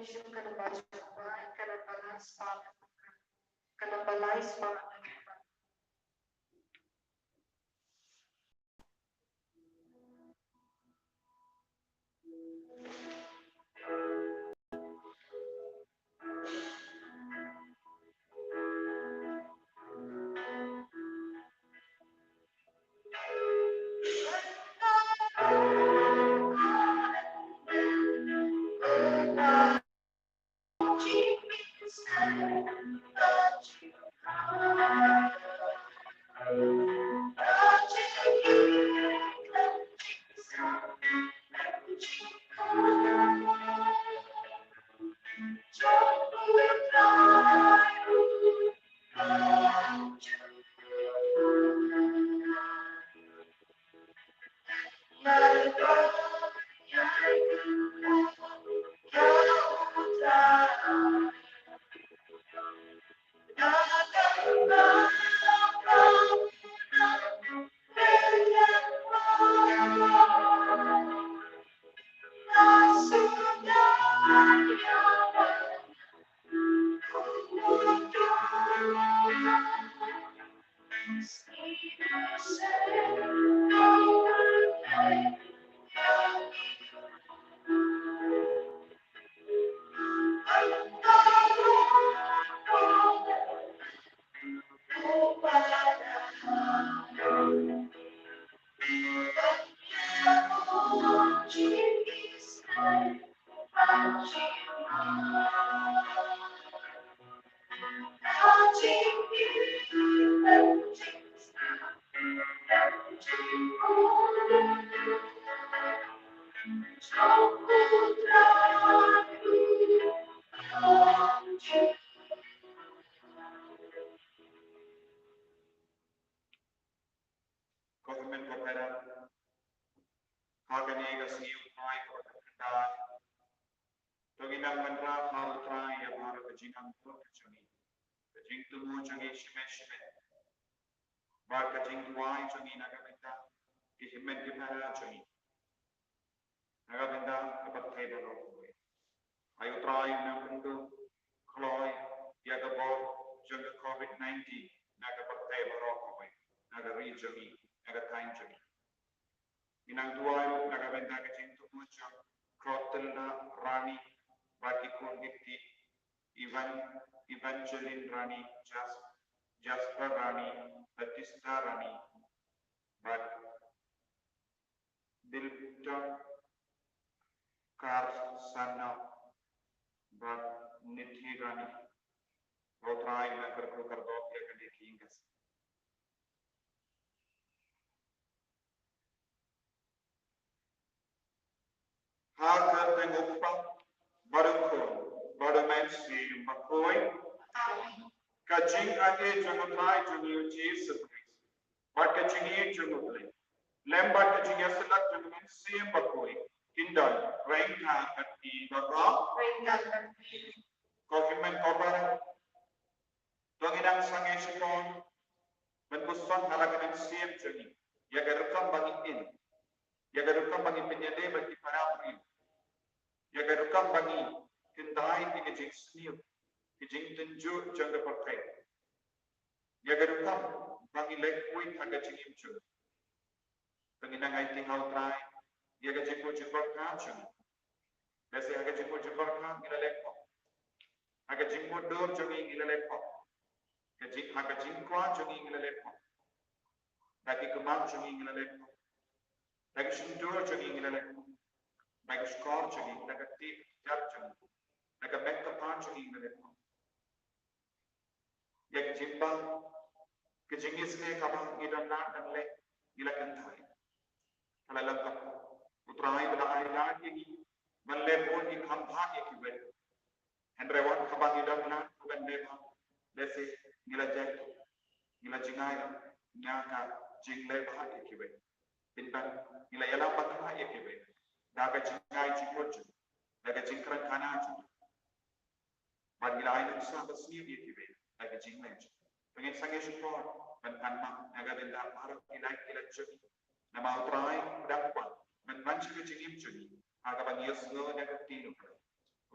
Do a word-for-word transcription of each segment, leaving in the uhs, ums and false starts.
Station ka number lai spah, ka number lai spah. Ko hynmen ko para, ha kane ka sngi U Trai kaba khyndai, to ngin nang wanrah ha U Trai ïa baroh ka jingangnud ka jong ngi, ka jingthmu jong ngi shimet shimet, bad ka jingduwai jong ngi na ka bynta ki hynmen ki para jong ngi. Na ka bynta ka pyrthei baroh kawei. Ai U Trai un nang pynduh kloi ïa ka bor jong ka covid nineteen na ka pyrthei baroh kawei, na ka ri jong ngi, na ka thaiñ jong ngi. Ngi nang duwai ruh na ka bynta ka jingthmu jong Clotilda Rani bad ki khun ki kti, Evan, Evangeline Rani, Jas-, Jasper Rani, Batista Rani, bad Dilbta Karsana bad Nithi Rani. Ba U Trai un nang kyrkhu kyrdoh ïa kane ka ïing ka sem. Ha ka kyrteng U Kpa bad U Khun bad U Mynsiem Bakhuid. Ka jingaiei jong U Trai jong ngi U Jisu Khrist, bad ka jingïeit jong U Blei, lem bad ka jingïasyllok jong U Mynsiem Bakhuid, kin don ryngkat bad phi baroh. Ryngkat bad phi. Ko hynmen ko para, to ngin nang sangeh shipor ban puson ha la ka mynsiem jong ngi ïa ka rukom ba ngi im, ïa ka rukom ba ngi pynïadei bad ki para briew, ïa ka rukom ba ngi khyndai ïa ka jingsniew, ka jingtynjuh jong ka pyrthei, ïa ka rukom ba ngi leh khuid ha ka jingim jong ngi. To ngin nang aiti ha U Trai ïa ka jingmut jingpyrkhat jong ngi. Lehse ha ka jingmut jingpyrkhat ngi la leh pop, ha ka jingmut dur jong ngi ngi la leh pop, ka jing, ha ka jingkwah jong ngi ngi la leh pop, da ki kmie jong ngi ngi la leh pop, da ki shyntur jong ngi ngi la leh pop, da ki shkor jong ngi, da ka tih ka jar jong ngi, da ka met ka phad jong ngi ngi la leh pop. Ïa ki jingbam, ki jingisynei kaba ngi don lad ban leh, ngi la kynthai. Ka la long kaba U Trai u la ai lad ïa ngi ban leh bun, ngi kham bha ïa kiwei. Hynrei wat haba ngi don lad ban leh bha, lehse ngi la jai, ngi la jngai ïa ka jingleh bha ïa kiwei. Pynban ngi la ïalam bakla ïa kiwei da ka jingai jingmut jong ngi, da ka jingkren khana jong ngi. Bad ngi la ai nuksa basniew ïa kiwei da ka jingleh jong ngi. Te ngin sangeh shipor ban pan map na ka bynta baroh ki lait ki lait jong ngi. Namar U Trai u dang kwah ban wan sha ka jingim jong ngi ha kaba ngi ïohsngew na ka ktien U Blei. U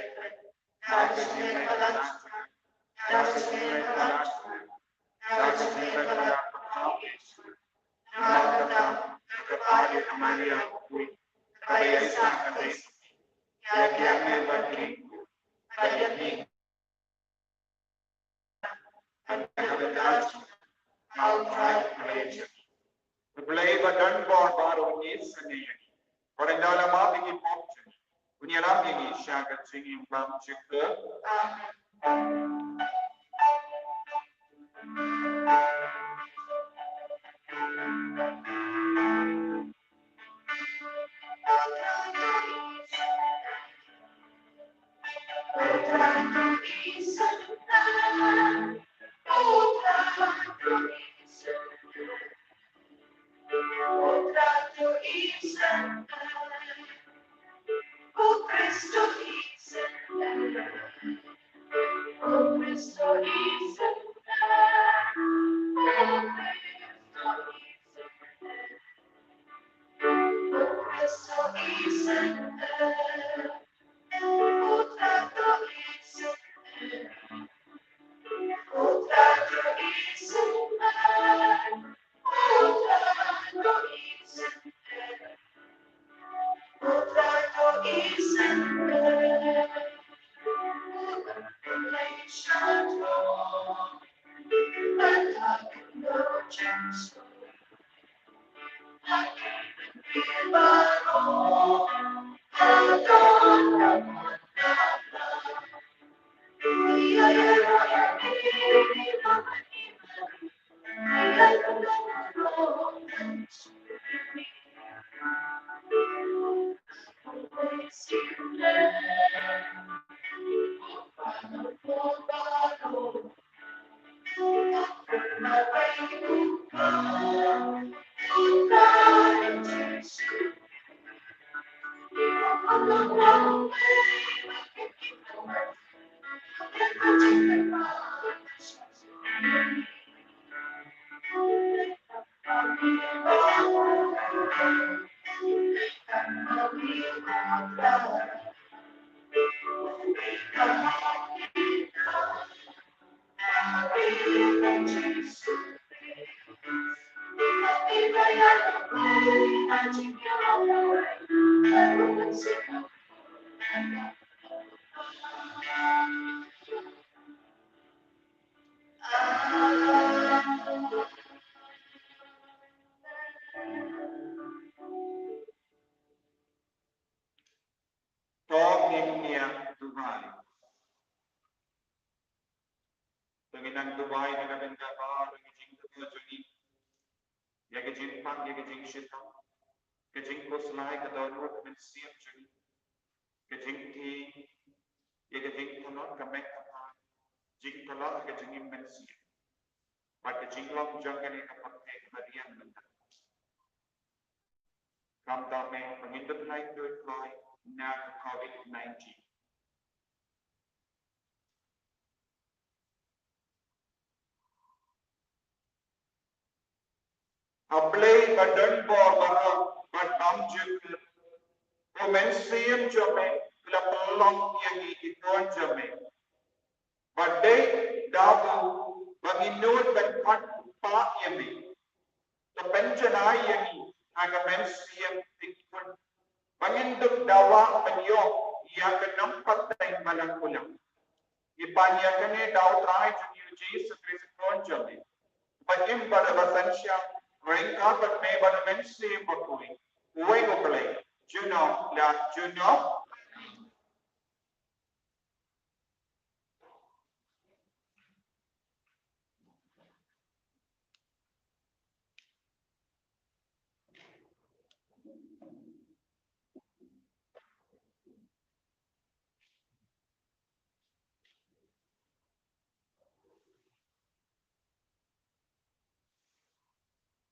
pyrkhat, da ka jingïaid palat jong nga, da ka jingïaid palat jong nga, da ka jingïaid palat jong nga, namar kata, nga kyrpad ïa ka Maria bakhuid, kaba ïaisah katei, ïa ki angel bad ki riewkhuid, bad ïa phi, U Blei ba don bor baroh un ïeit sngewbha ïa ngi. Bad ynda la map ïa ki pop jong ngi, un ïalam ïa ngi sha ka jingim bymjukut. Amen. To ngin ïa duwai. To ngin nang duwai na ka bynta baroh ki jingduwai jong ngi. Ïa ka jingpang, ïa ka jingshitom, ka jingkhuslai, ka dohnud mynsiem jong ngi, ka jingthied, ïa ka jingthlot ka mei ka phad, jingthlot ka jingim mynsiem, bad ka jinglong jong kane ka pyrthei kaba riang mynta. Khamtam eh ba ngin dup lai dup lai na ka COVID nineteen. A Blei ba don bor baroh bad bymjukut, u Mynsiem jong me u la pynlong ïa ngi ki khun jong me. Bad dei da u ba Ba ngin nud ban khot u Kpa ïa me. To pynjanai ïa ngi ha ka mynsiem jingmut, ba ngin dup dawa ban ïoh ïa ka nongpateng ba la kular. Ngi pan ïa kane da U Trai jong ngi U Jisu Khrist u Khun jong me, ba im bad ba synshar, ryngkat bad me bad U Mynsiem Bakhuid, uwei U Blei, junom la junom.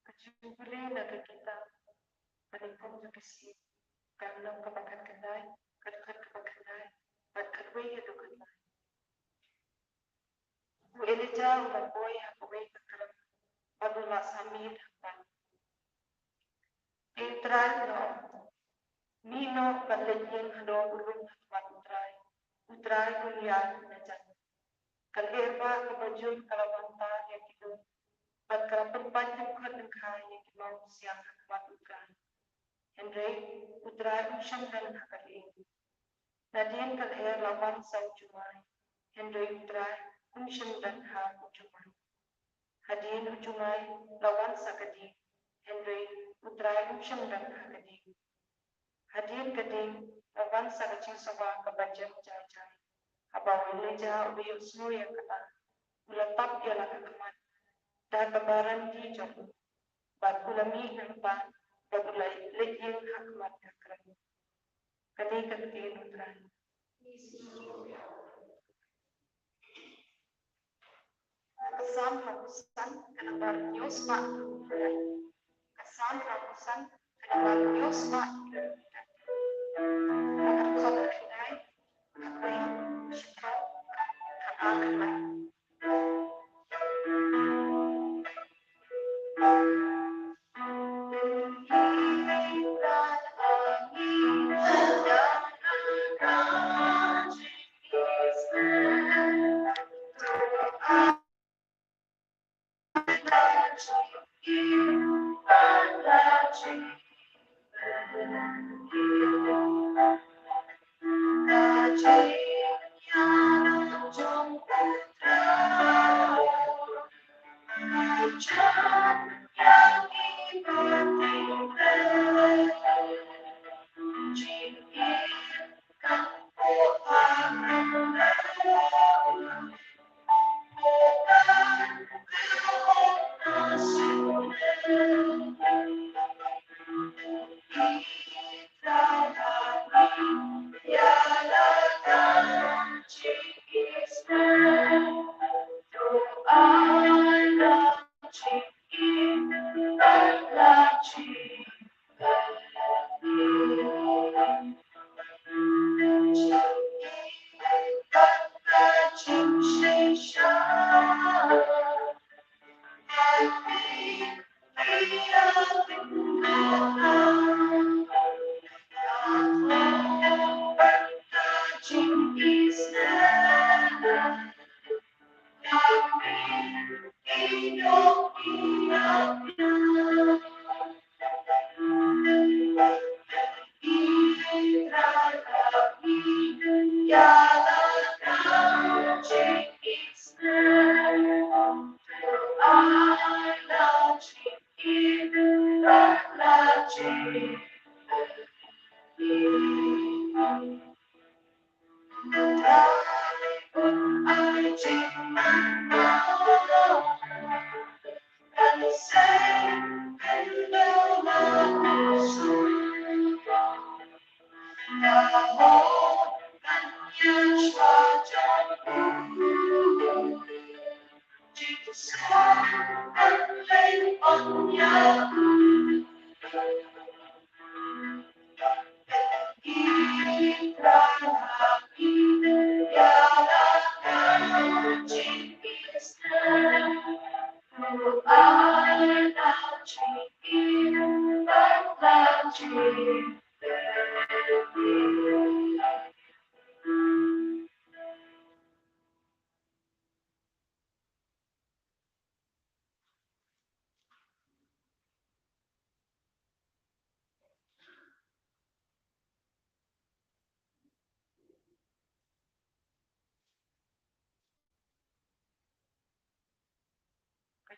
Ka Jubilee na ka kitab, ka nyngkong jong ka Siem, ka lynnong kaba khatkhyndai, ka dkhot kaba khyndai bad khatwei haduh khatlai. U Elijah u la poi ha kawei ka krem bad u la sah miet ha khmat. Te U Trai u la ong, mih noh bad leit ïeng halor u lum ha khmat U Trai. U Trai un ïaid na jan. Ka lyer bah kaba jur ka la wan tar ïa ki lum bad ka la pynpait lyngkhot lyngkhai ïa ki mawsiang ha khmat U Trai. Hynrei U Trai um shym don ha ka lyer. Nadien ka lyer la wan sa u jumai, hynrei U Trai um shym don ha u jumai. Hadien u jumai la wan sa ka dieng, hynrei U Trai um shym don ha ka dieng. Hadien ka dieng la wan sa ka jingsngewbha kaba jem jai jai. Haba u Elijah u la ïohsngew ïa kata, u la tap ïa la ka khmat da kaba randi jong u, bad u la mih na ka bynta bad u la leit ïeng ha khmat ka krem. Kane ka ktien U Trai. Ka Salm hynriewphew san, ka lynnong hynriewspah. Ka Salm hynriewphew san, ka lynnong hynriewspah. Ka dkhot khyndai, khatwei, shiphew, khatar, khatlai.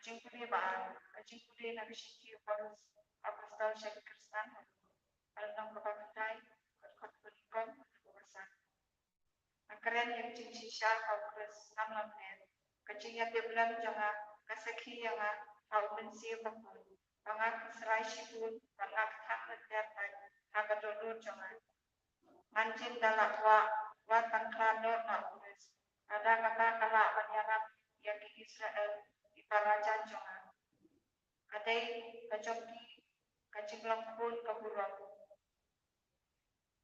Jingpule ba ar, ka jingpule na ka shithi u Paulus apostol sha ki Khristan ha Rom. Ka lynnong kaba khyndai, ka dkhot kaba nyngkong haduh kaba san. Nga kren ïa ka jingshisha ha u Khrist, ngam lamler. Ka jingïatiplem jong nga ka sakhi ïa nga ha u Mynsiem Bakhuid ba nga kynsarai shibun bad nga kthang lynter beit ha ka dohnud jong nga. Ngan jin da la kwah wat ban khlad noh na u Khrist, lada kata ka lah ban ïarap ïa ki Israel, ki para jan jong nga. Ka dei ka jong ki ka jinglong khun ka burom,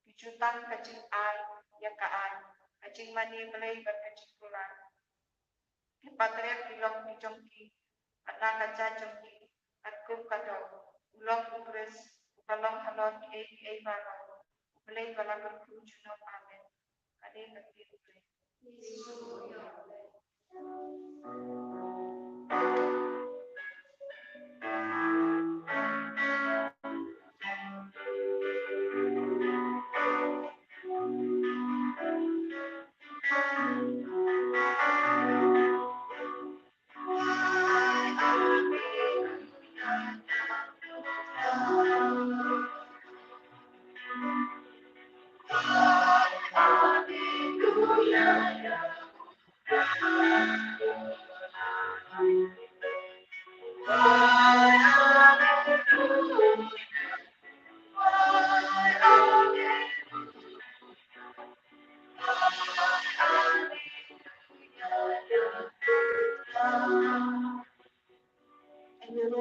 ki jutang ka jingai ïa ka aiñ, ka jingmane Blei bad ka jingkular. Ki patriark ki long ki jong ki, bad na ka jait jong ki, katkum ka doh, u long u Khrist, uba long halor kiei kiei baroh, U Blei ba la kyrkhu junom. Amen. Ka dei ka ktien U Blei.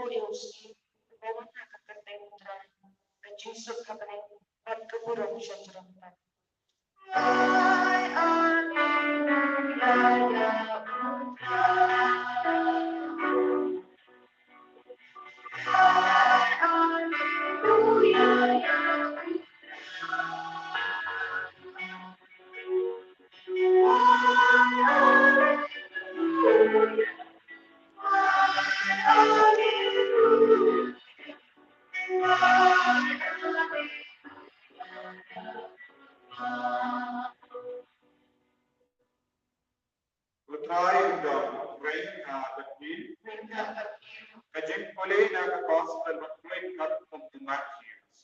Ïa u sngi uba wan ha ka kyrteng U Trai, ka jingsuk ha bneng bad ka burom sha jrong tam. U Trai u don, u rein ha ka pyrthei. Ka jingpule na ka gospel bakhuid katkum u Mathaios.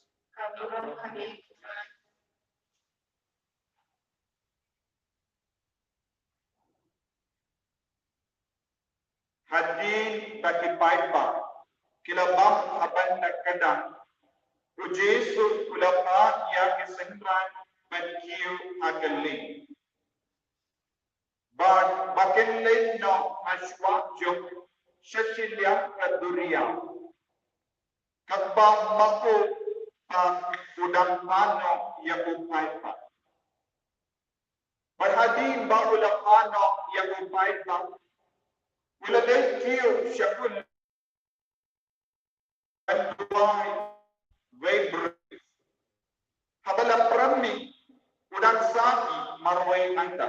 Hadien ba ki paidbah ki la bam ha ban da ka dang, u Jisu u la phah ïa ki synran ban kiew ha ka lieng. Bad ba kin leit noh ha shuwa jong sha shiliang ka duriaw, katba ma u ba u dang phah noh ïa u paidbah. Bad hadien ba u la phah noh ïa u paidbah, u la leit kiew sha u ban duwai wei briew. Haba la prem miet u dang sah marwei hangta.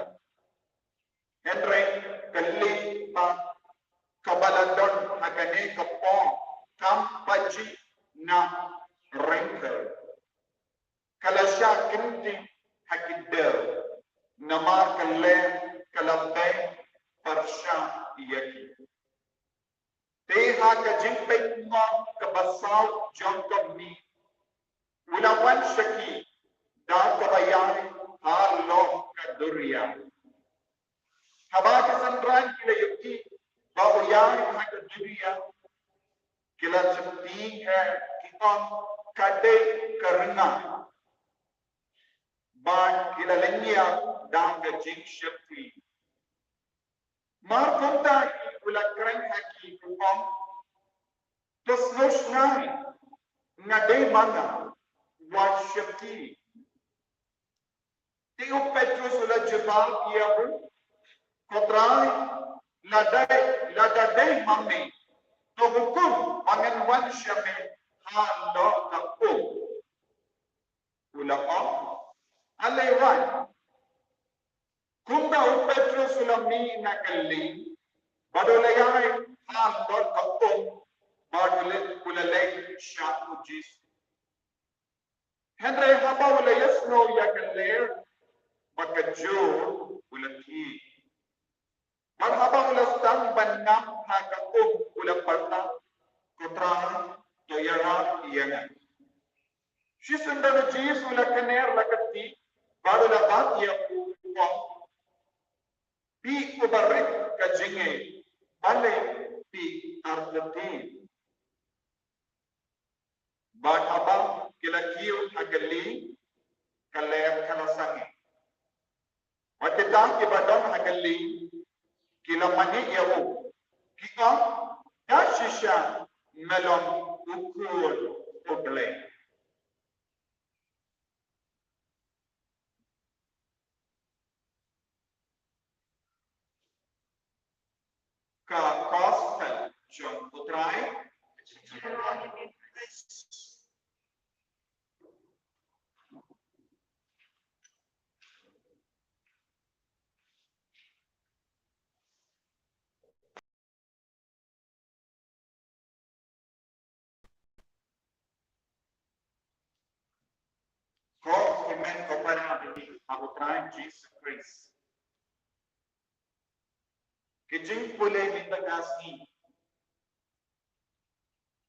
Hynrei ka lieng pat kaba la don ha kane ka por kam pat ju na ryngkew. Ka la shah kynting ha ki dew, namar ka lem ka la beh pyrshah ïa ki. Te ha ka jingpeit ngor kaba saw jong ka miet, u la wan sha ki da kaba ïaid halor ka duriaw. Haba ki synran ki la ïohi ba u ïaid ha ka duriaw, ki la sheptieng eh, ki ong, ka dei ka rnga. Bad ki la lynñiar da ka jingsheptieng. Mar kumta u la kren ha ki u ong, to sngewsynei, nga dei ma nga, wat sheptieng. Te u Petrus u la jubab ïa u, ko Trai, lada, lada dei ma me, to hukum ba ngan wan sha me halor ka um. U la ong, ale wan. Kumta u Petrus u la mih na ka lieng bad u la ïaid halor ka um bad u la, u la leit sha u Jisu. Hynrei haba u la ïasngew ïa ka lyer bad ka jur, u la thied. Bad haba u la sdang ban ngam ha ka um, u u la pyrta, ko Trai, to ïarap ïa nga. Shisien don u Jisu u la kner la ka kti, bad u la bat ïa u, u ong, phi uba rit ka jingngeit, balei phi artatien? Bad haba ki la kiew ha ka lieng, ka lyer ka la sangeh. Bad kita kiba don ha ka lieng ki la mane ïa u, ki ong, da shisha me long u Khun u Blei. Ka Gospel jong u Trai. Ko hynmen ko para ha u Trai Jisu Khrist. Ki jingpule mynta ka sngi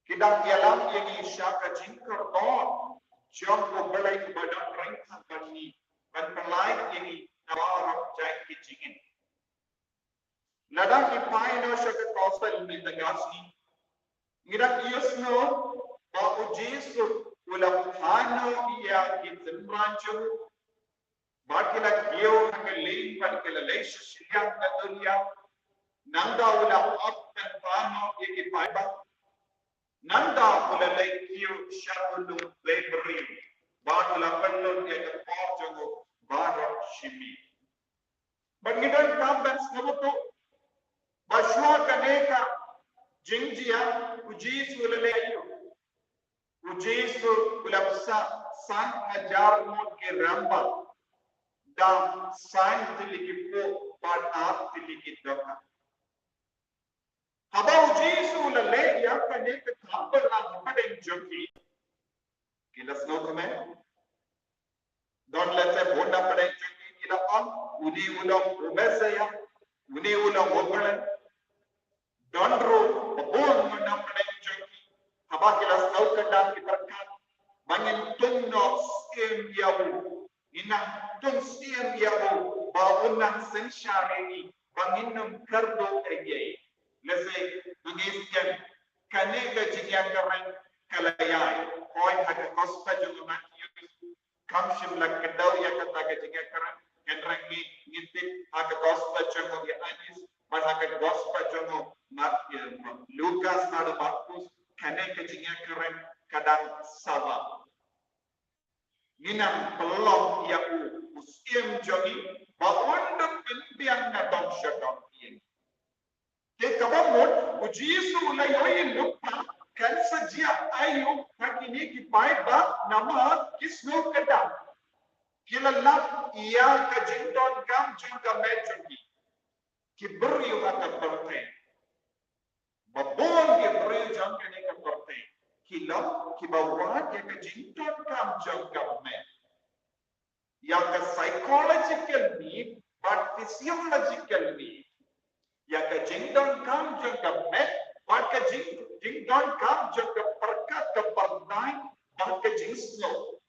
ki dang ïalam ïa ngi sha ka jingkyrkhu jong U Blei uba don ryngkat bad ngi, ban pynlait ïa ngi na baroh jait ki jingim. Lada ngi phai noh sha ka Gospel mynta ka sngi, ngi dang ïohsngew ba U Jisu u la phah noh ïa ki synran jong u, ba ki la kiew ha ka lieng bad ki la leit sha shiliang ka dunya. Nangta u la ap ban phah noh ïa ki paidbah. Nangta u la leit kiew sha u lum Blei briew, bad u la pynlut ïa ka por jong u baroh shi miet. Bad ngi donkam ban sngewthuh ba shuwa kane ka jingjia U Jisu u la leh aïu? U Jisu u la bsa san hajar ngut ki rangbah da san tylli ki phuh bad ar tylli ki dohkha. Haba U Jisu u la leh ïa kane ka kam balang hapdeng jong ki, ki la sngewkmen. Don lehse bun na pdeng jong ki ki la ong, une u long u Messaïah, une u long U Blei. Don ruh ba bun na pdeng jong ki, haba ki la sngewkmen ki pyrkhat ba ngin tung noh syiem ïa u, ngin nang tung syiem ïa u ba un nang synshar ïa ngi, ba ngin nym kyrduh ïa ki. Lehse ma ngi skem kane ka jingïakren ka la ïai. Hooid, ha ka Gospel jong u Mathaios kam shym la kdew ïa kata ka jingïakren, hynrei ngi, ngi tip ha ka Gospel jong u Ïoannis bad ha ka Gospel jong u Mat-, eh, Lukas bad u Markus, kane ka jingïakren ka dang sawa. Ngin nang pynlong ïa u u syiem jong ngi ba un da pynbiang na dong sha dong ïa ngi. Te kaba mut U Jisu u la ïohi lypa kan sa jia aïu ha kine ki paidbah, namar ki sngewkmen. Ki la lap ïa ka jingdonkam jong ka met jong ki. Ki briew ha ka pyrthei, ba bun ki briew jong kane ka pyrthei ki long kiba wad ïa ka jingdonkam jong ka met, ïa ka psychological need bad physiological need, ïa ka jingdonkam jong ka met bad ka jing, jingdonkam jong ka pyrkhat ka pyrthei bad ka jingsngew.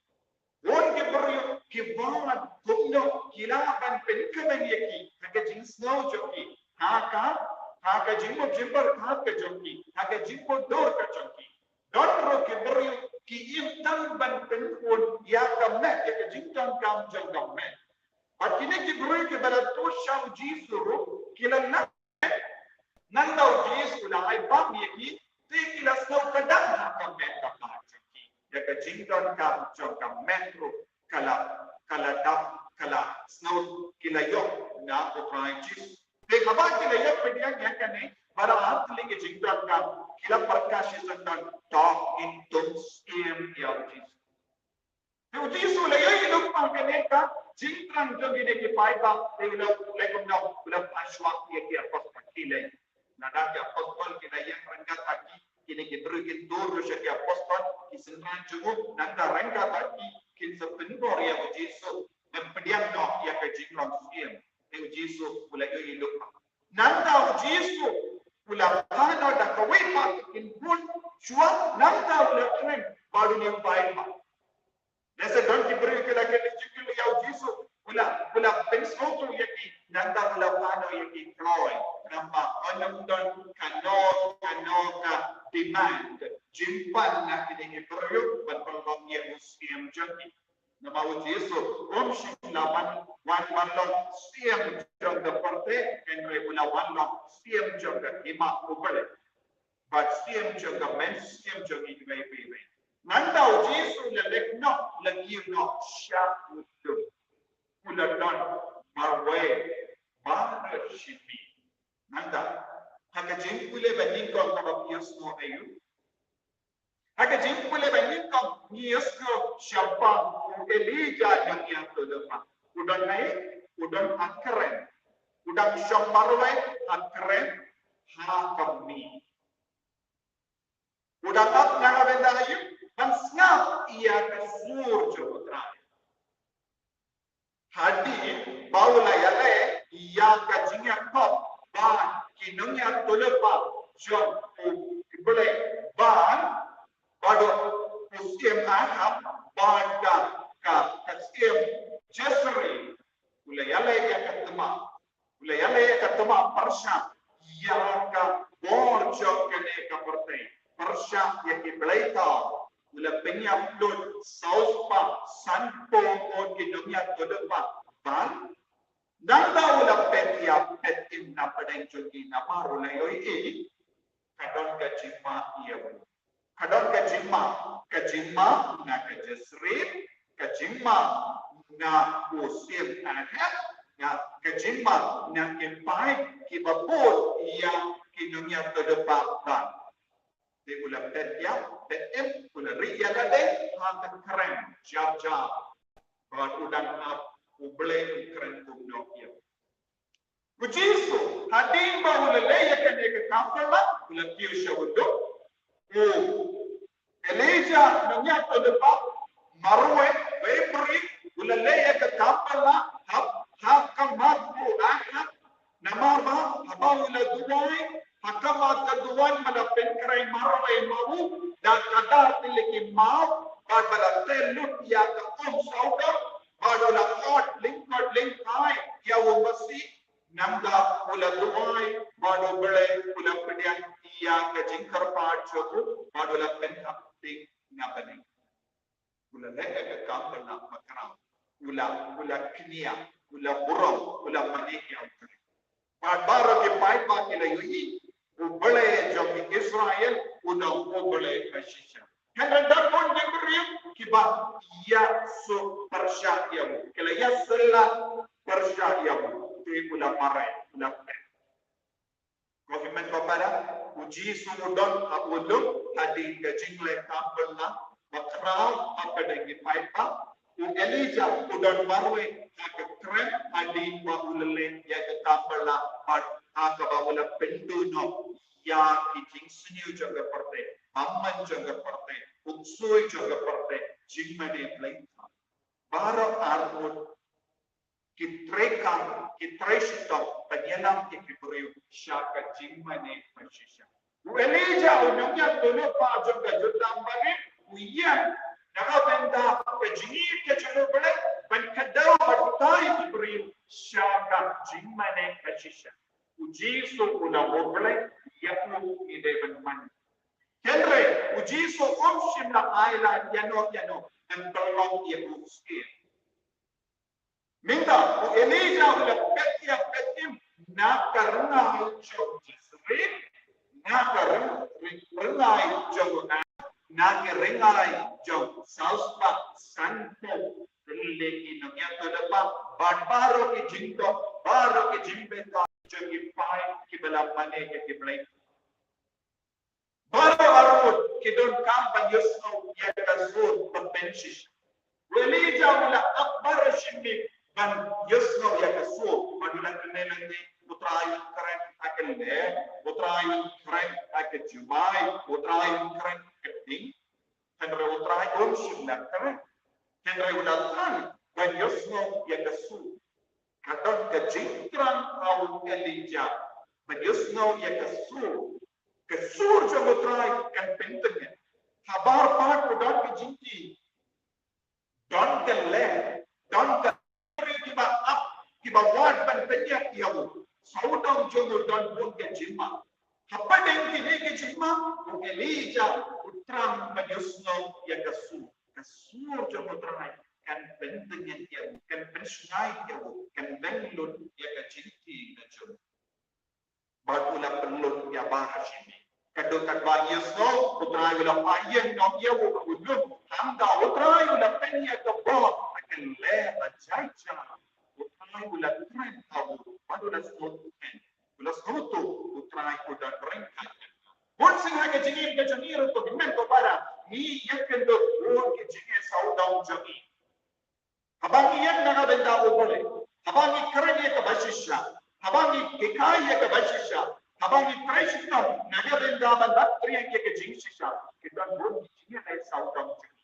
Bun ki briew ki wad kumno ki lah ban pynkmen ïa ki ha ka jingsngew jong ki, ha ka, ha ka jingmut jingpyrkhat ka jong ki, ha ka jingmutdur ka jong ki. Don ruh ki briew ki im tang ban pynkhun ïa ka met, ïa ka jingdonkam jong ka met. Bad kine ki briew kiba la tuid sha U Jisu ruh ki la nang Nangta U Jisu u la ai bam ïa ki, te ki la sngewkmen ha ka met ka phad jong ki, ïa ka jingdonkam jong ka met ruh ka la, ka la dap, ka la sngew, ki la ïoh na U Trai Jisu. Te haba ki la ïoh pdiang ïa kane, ba la ar tylli ki jingdonkam, ki la pyrkhat shisien, to ngin tung syiem ïa U Jisu. Te U Jisu u la ïohi lypa kane ka jingthrang jong kine ki paidbah, te u la leh kumno, u la phah shuwa ïa ki apostol, khie leit. Lada ki apostol ki la ïeng ryngkat ha ki, kine ki briew kin tur ruh sha ki apostol, ki synran jong u, nangta ryngkat ha ki kin sa pynbor ïa U Jisu, ban pdiang noh ïa ka jinglong syiem. Te U Jisu u la ïohi lypa. Nangta U Jisu u la phah noh da kawei ym don kano kano ka demand jingpan na kine ki briew ban pynlong ïa u syiem jong ki. Namar u Jisu um shym la wan, wan ban long syiem jong ka pyrthei, hynrei u la wan long syiem jong ka hima u Blei. Bad syiem jong ka mynsiem jong ngi iwei pa iwei. Nangta u Jisu u la leit noh, u la kiew noh sha u lum. U la don marwei baroh shi miet. Nangta, ha ka jingpule ba nyngkong kaba phi ïohsngew aïu? Ha ka jingpule ba nyngkong ngi ïohsngew shaphang u Elijah nongïathuhlypa ba u don ha, u don ha kren. U dang shong marwei ha kren, ha ka miet. U dang ap na ka bynta aïu? Ban sngap ïa ka sur jong u Trai. Hadien ba u la ïaleh ïa ka jingïakhop bad ki nongïathuhlypa jong u Blei, bad bad u syiem Ahab bad ka, ka, ka syiem Jezreel. U la ïaleh ïa ka tma, u la ïaleh ïa ka tma pyrshah ïa ka bor jong kane ka pyrthei, pyrshah ïa ki blei thaw. U la pynïap lut saw spah sanphew ngut ki nongïathuhlypa bad nangta u la peit ïa peit im na pdeng jong ki. Namar u la ïohi ka don ka jingma ïa u. Ka don ka jingma, ka jingma na ka Jezreel, ka jingma na u syiem Ahab, na ka jingma na ki paid kiba bud ïa ki nongïathuhlypa bad. Te u la peit ïa peit im, u la rieh ïa lade ha ka kren jar jar. Bad u dang ap, u Blei u kren kumno ïa u. U Jisu, hadien ba u la leh ïa kane ka kam phylla, u la kiew sha u lum. U Elijah nongïathuhlypa marwei, wei briew, u la leh ïa ka kam phylla ha, ha khmat u Ahab. Namar ba haba u la duwai ha khmat ka duwan, ba la pynkhreh marwei ma u da ka dar tylli ki maw, bad ba la teh lut ïa ka um sawdong, bad u la khot lyngkot lyngkhai ïa u Masih. Nangta u la duwai bad u Blei u la pdiang ïa ka jingkyrpad jong u bad u la pynhap ding na bneng. U la leh ïa ka kam phylla bakhraw. U la, u la kñia, u la burom, u la mane ïa u Trai. Bad baroh ki paidbah ki la ïohi, u Blei jong ki Israel u long u Blei ba shisha. Hynrei don bun ki briew kiba ïa suk pyrshah ïa u, ki la ïa syllah pyrshah ïa u. Te u la mareh, u la phet. Ko hynmen ko para, u Jisu u don ha u lum hadien ka jingleh kam phylla bakhraw ha pdeng ki paidbah. U Elijah u don marwei ha ka kren hadien ba u la leh ïa ka kam phylla bad ha kaba u la pynduh noh ïa ki jingsniew jong ka pyrthei, bymman jong ka pyrthei, u ksuid jong ka pyrthei, jingmane Blei. Baroh arngut ki treikam, ki trei shitom ban ïalam ïa ki briew sha ka jingmane ba shisha. U Elijah u nongïathuhlypa jong ka Jordan Barit u ïeng na ka bynta ka jingïeit ka jong u Blei ban kdew ban batai ki briew sha ka jingmane ba shisha. U Jisu u long u Blei, ïa u ngi dei ban mane. Hynrei u Jisu um shym la ai lad ïano ïano ban pynlong ïa u syiem. Mynta u Elijah u la peit ïa peit im na ka rngai jong Jezreel, na ka rng-, rng-, rngai jong, na ka rngai jong saw spah sanphew tylli ki nongïathuhlypa bad baroh ki jingdon, baroh ki jingbynta jong ki paid kiba la mane ïa ki blei. Baroh arngut ki donkam ban ïohsngew ïa ka sur ba pynshisha. U Elijah u la ap baroh shi miet ban ïohsngew ïa ka sur, bad u la kren lynti, U Trai un kren ha ka leh, U Trai un kren ha ka jubab, U Trai un kren ha ka ding. Hynrei U Trai um shym la kren. Hynrei u la thrang ban ïohsngew ïa ka sur. Ka don ka jingthrang ha u Elijah ban ïohsngew ïa ka sur. Ka sur jong U Trai kan pyntngen. Habar pat u don ka jingkit, don ka leh, don ka briew kiba ap, kiba wad ban pynïap ïa u. Saw sawdong jong u don bun ka jingma. Hapdeng kine ki jingma, u Elijah u thrang ban ïohsngew ïa ka sur. Ka sur jong U Trai kan pyntngen ïa u, kan pynshngaiñ ïa u, kan pynlut ïa ka jingtieng jong u. Bad u la pynlut ïa u Barak Shimei. Ka dei katba ngi ïohsngew, U Trai u la pynïeng noh ïa u, u lut. Hangta U Trai u la pynïeng ïa ka bor ha ka lyer ba jai jar. U Trai u la kren ha u, bad u la sngewthuh. U la sngewthuh, U Trai u don ryngkat. Bun sien ha ka jingim ka jong ngi ruh, ko hynmen ko para, ngi ïakynduh bun ki jingeh sawdong jong ngi. Haba ngi ïeng na ka bynta U Blei, haba ngi kren ïa kaba shisha, haba ngi hikai ïa kaba shisha, haba ngi trei shitom na ka bynta ban bat triang ïa ka jingshisha, ki don bun ki jingeh sawdong jong ngi.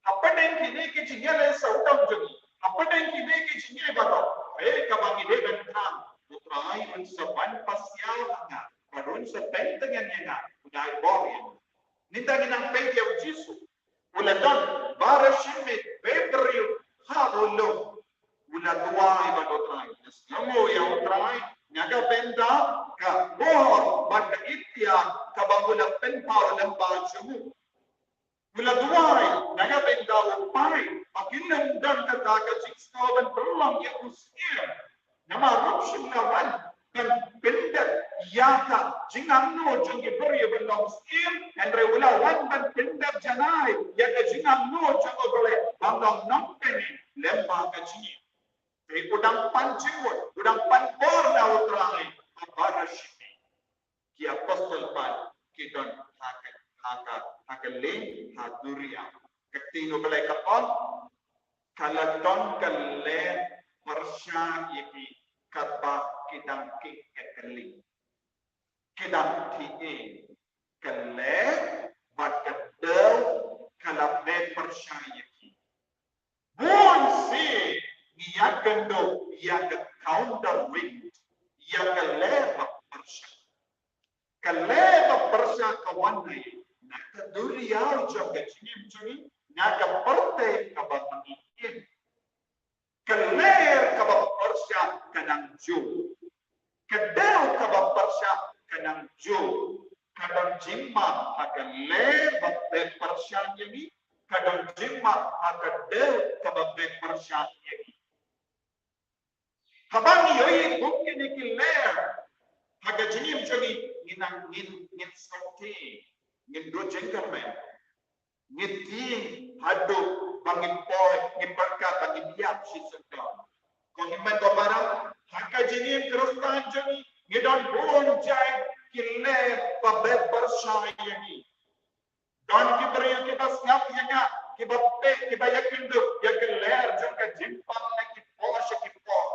Hapdeng kine ki jingeh sawdong jong ngi, hapdeng kine ki jingeh baroh, hei kaba ngi dei ban thrang, U Trai un sa ban pasiaw ha nga, bad un sa pyntngen ïa nga, u dei bor ïa nga. Ngi tang ngi nang peit ïa U Jisu. U la don, Barak Shimei, u briew, ha u lum. U la duwai bad U Trai. U la sngew ïa U Trai na ka bynta ka bor bad ka iktiar kaba u la pynpaw lyngba jong u. U la duwai na ka bynta u paid ba kin ym don kata ka jingsngew ban pynlong ïa u syiem. Namar ruh shu la wan ban pyndep ïa ka jingangnud jong ki briew ban long syiem, hynrei u la wan ban pyndep janai ïa ka jingangnud jong U Blei ban long nongpynim lyngba ka jingim. Te u dang pan jingmut, u dang pan bor na U Trai ha Barak Shimei. Ki apostol pat ki don ha ka, ha ka, ha ka lieng, ha duriaw. Ka ktien U Blei ka ong, ka la don ka lyer pyrshah ïa ki katba ki dang kit ïa ka lieng. Ki dang kit ïa ka lyer bad ka dew ka la beh pyrshah ïa ki. Bun sien ngi ïakynduh ïa ka counter wind, ïa ka lyer ba pyrshah. Ka lyer ba pyrshah ka wan na, na ka duriaw jong ka jingim jong ngi, na ka pyrthei kaba ngi im. Ka lyer kaba pyrshah ka nang jur. Ka dew kaba pyrshah ka nang jur. Ka don jingma ha ka lyer ba beh pyrshah ïa ngi, ka don jingma ha ka dew kaba beh pyrshah ïa ngi. Haba ngi ïohi kum kine ki lyer ha ka jingim jong ngi, ngi nang, ngin, ngin sngewthuh, ngin duh jingkyrmen. Ngi tieng haduh ba ngin poi, ngin pyrkhat ba ngin ïap shisyndon. Ko hynmen ko para, ha ka jingim Khristan jong ngi, ngi don bun jait ki lyer ba beh pyrshah ïa ngi. Don ki briew kiba sngap ïa nga, kiba peit, kiba ïakynduh ïa ka lyer jong ka jingpang na ki por sha ki por.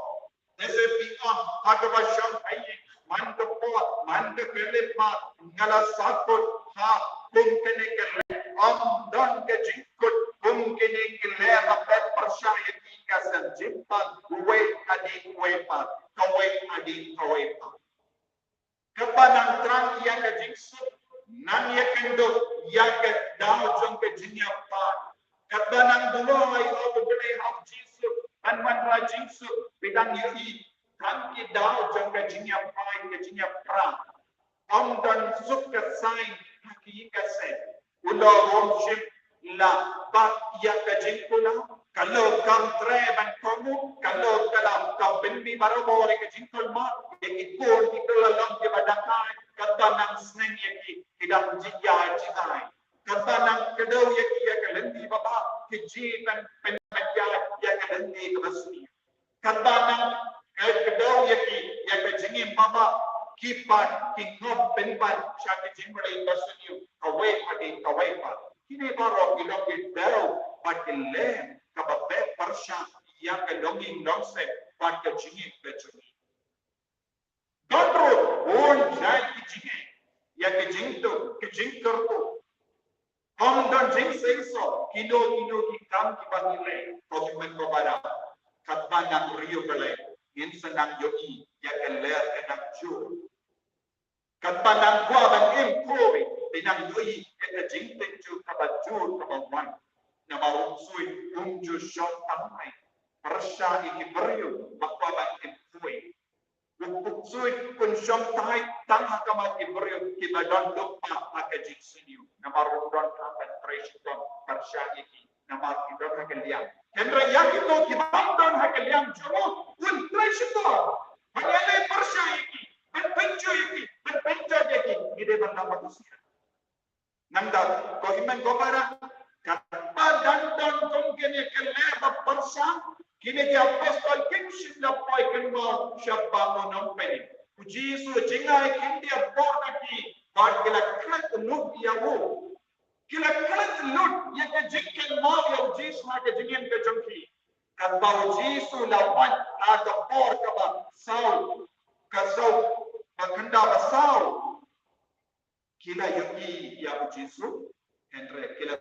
Te sa phi ong ha kaba shong ha ïing, man ka por, man ka khyllipmat, nga la sahkut ha kum kine ki lyer. Ym don ka jingkut kum kine ki lyer ba beh pyrshah ïa ki, ka seng jingpang uwei hadien uwei pat, kawei hadien kawei pat. Katba nang thrang ïa ka jingsuk, nang ïakynduh ïa ka daw jong ka jingïaphai. Katba nang duwai ha U Blei ha U Jisu ban wanrah jingsuk, phi dang ïohi tang ki daw jong ka jingïaphai, ka jingïapra. Ym don suk ka saiñ ha ki ïing ka sem. U lok um shym la bat ïa ka jingkular, ka lok kam treh ban kohnguh, ka lok ka la kam pynmih barabor ïa ka jingkulmar ïa ki khun, ki la long kiba dang kai. Katba nang sneng ïa ki, ki dang jia jia. Katba nang kdew ïa ki ïa ka lynti babha, ki jia ban pynmih ïa ka lynti kaba sniew. Katba nang, eh, kdew ïa ki ïa ka jingim babha, ki pat ki ngop pynban sha ki jingmlien ba sniew, kawei hadien kawei pat. Kine baroh ki long ki dew bad ki lyer kaba beh pyrshah ïa ka longïing longsem bad ka jingim ka jong ngi. Don ruh bun jait ki jingeh, ïa ki jingduk, ki jingkyrkhu. Ym don jingseisoh, kino kino ki kam kiba ngi leh, ko hynmen ko para. Katba nang ri U Blei, ngin sa nang ïohi ïa ka lyer ka nang jur. Katba nang kwah ban im khuid, te nang ïohi ïa ka jingtynjuh kaba jur kaba wan. Namar u mynsiem um ju shong tang mai pyrshah ïa ki briew ba kwah ban im khuid. U u ksuid un shong tight tang ha khmat ki briew kiba don lypa ha ka jingsniew. Namar u don ha ka trei shitom pyrshah ïa ki. Namar ki don ha ka liang. Hynrei ïa kito ki bym don ha ka liang jong u, un trei shitom ban ïaleh pyrshah ïa ki, ban pynjot ïa ki, ban pynjot ïa ki. Ngi dei ban nang ba Nangta ko hynmen ko para, katba dang don kum kine ki leh ba pyrshah, kine ki apostol kim shym la poi kynmaw shaphang u nongpynim. U Jisu jngai khyndiat por na ki, bad ki la klet lut ïa u. Ki la klet lut ïa ka jingkynmaw ïa u Jisu ha ka jingim ka jong ki. Katba u Jisu la wan ha ka por kaba saw, ka saw, ba khyndaw ba saw. Ki la ïohi ïa u Jisu, hynrei ki la,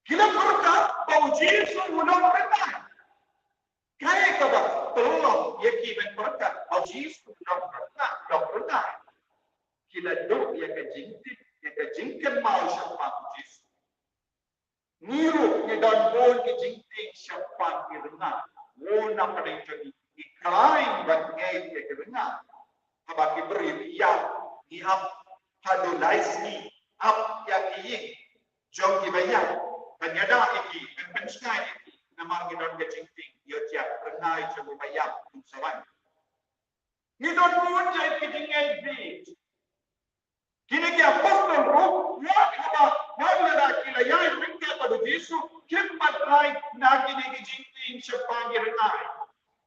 ki la pyrkhat ba u Jisu u long ryngai. Kaei kaba pynlong ïa ki ban pyrkhat ba u Jisu u long ryngai, long ryngai? Ki la duh ïa ka jingtip, ïa ka jingkynmaw shaphang u Jisu. Ngi ruh ngi don bun ki jingtieng shaphang ki ryngai. Bun na pdeng jong ngi, ngi khlaiñ ban ngeit ïa ki ryngai. Haba ki briew ki ïap, ngi ap haduh lai sngi, ap ïa ki ïing jong kiba ïap, ban ïada ïa ki, ban pynshngaiñ ïa ki. Namar ngi don ka jingtieng, ïoh jia ryngai jong uba ïap un sa wan. Ngi don bun jait ki jingngeit bieit. Kine ki apostol ruh, wat haba, wat lada ki la ïaid ryngkat bad u Jisu, kim pat rai na kine ki jingtieng shaphang ki ryngai.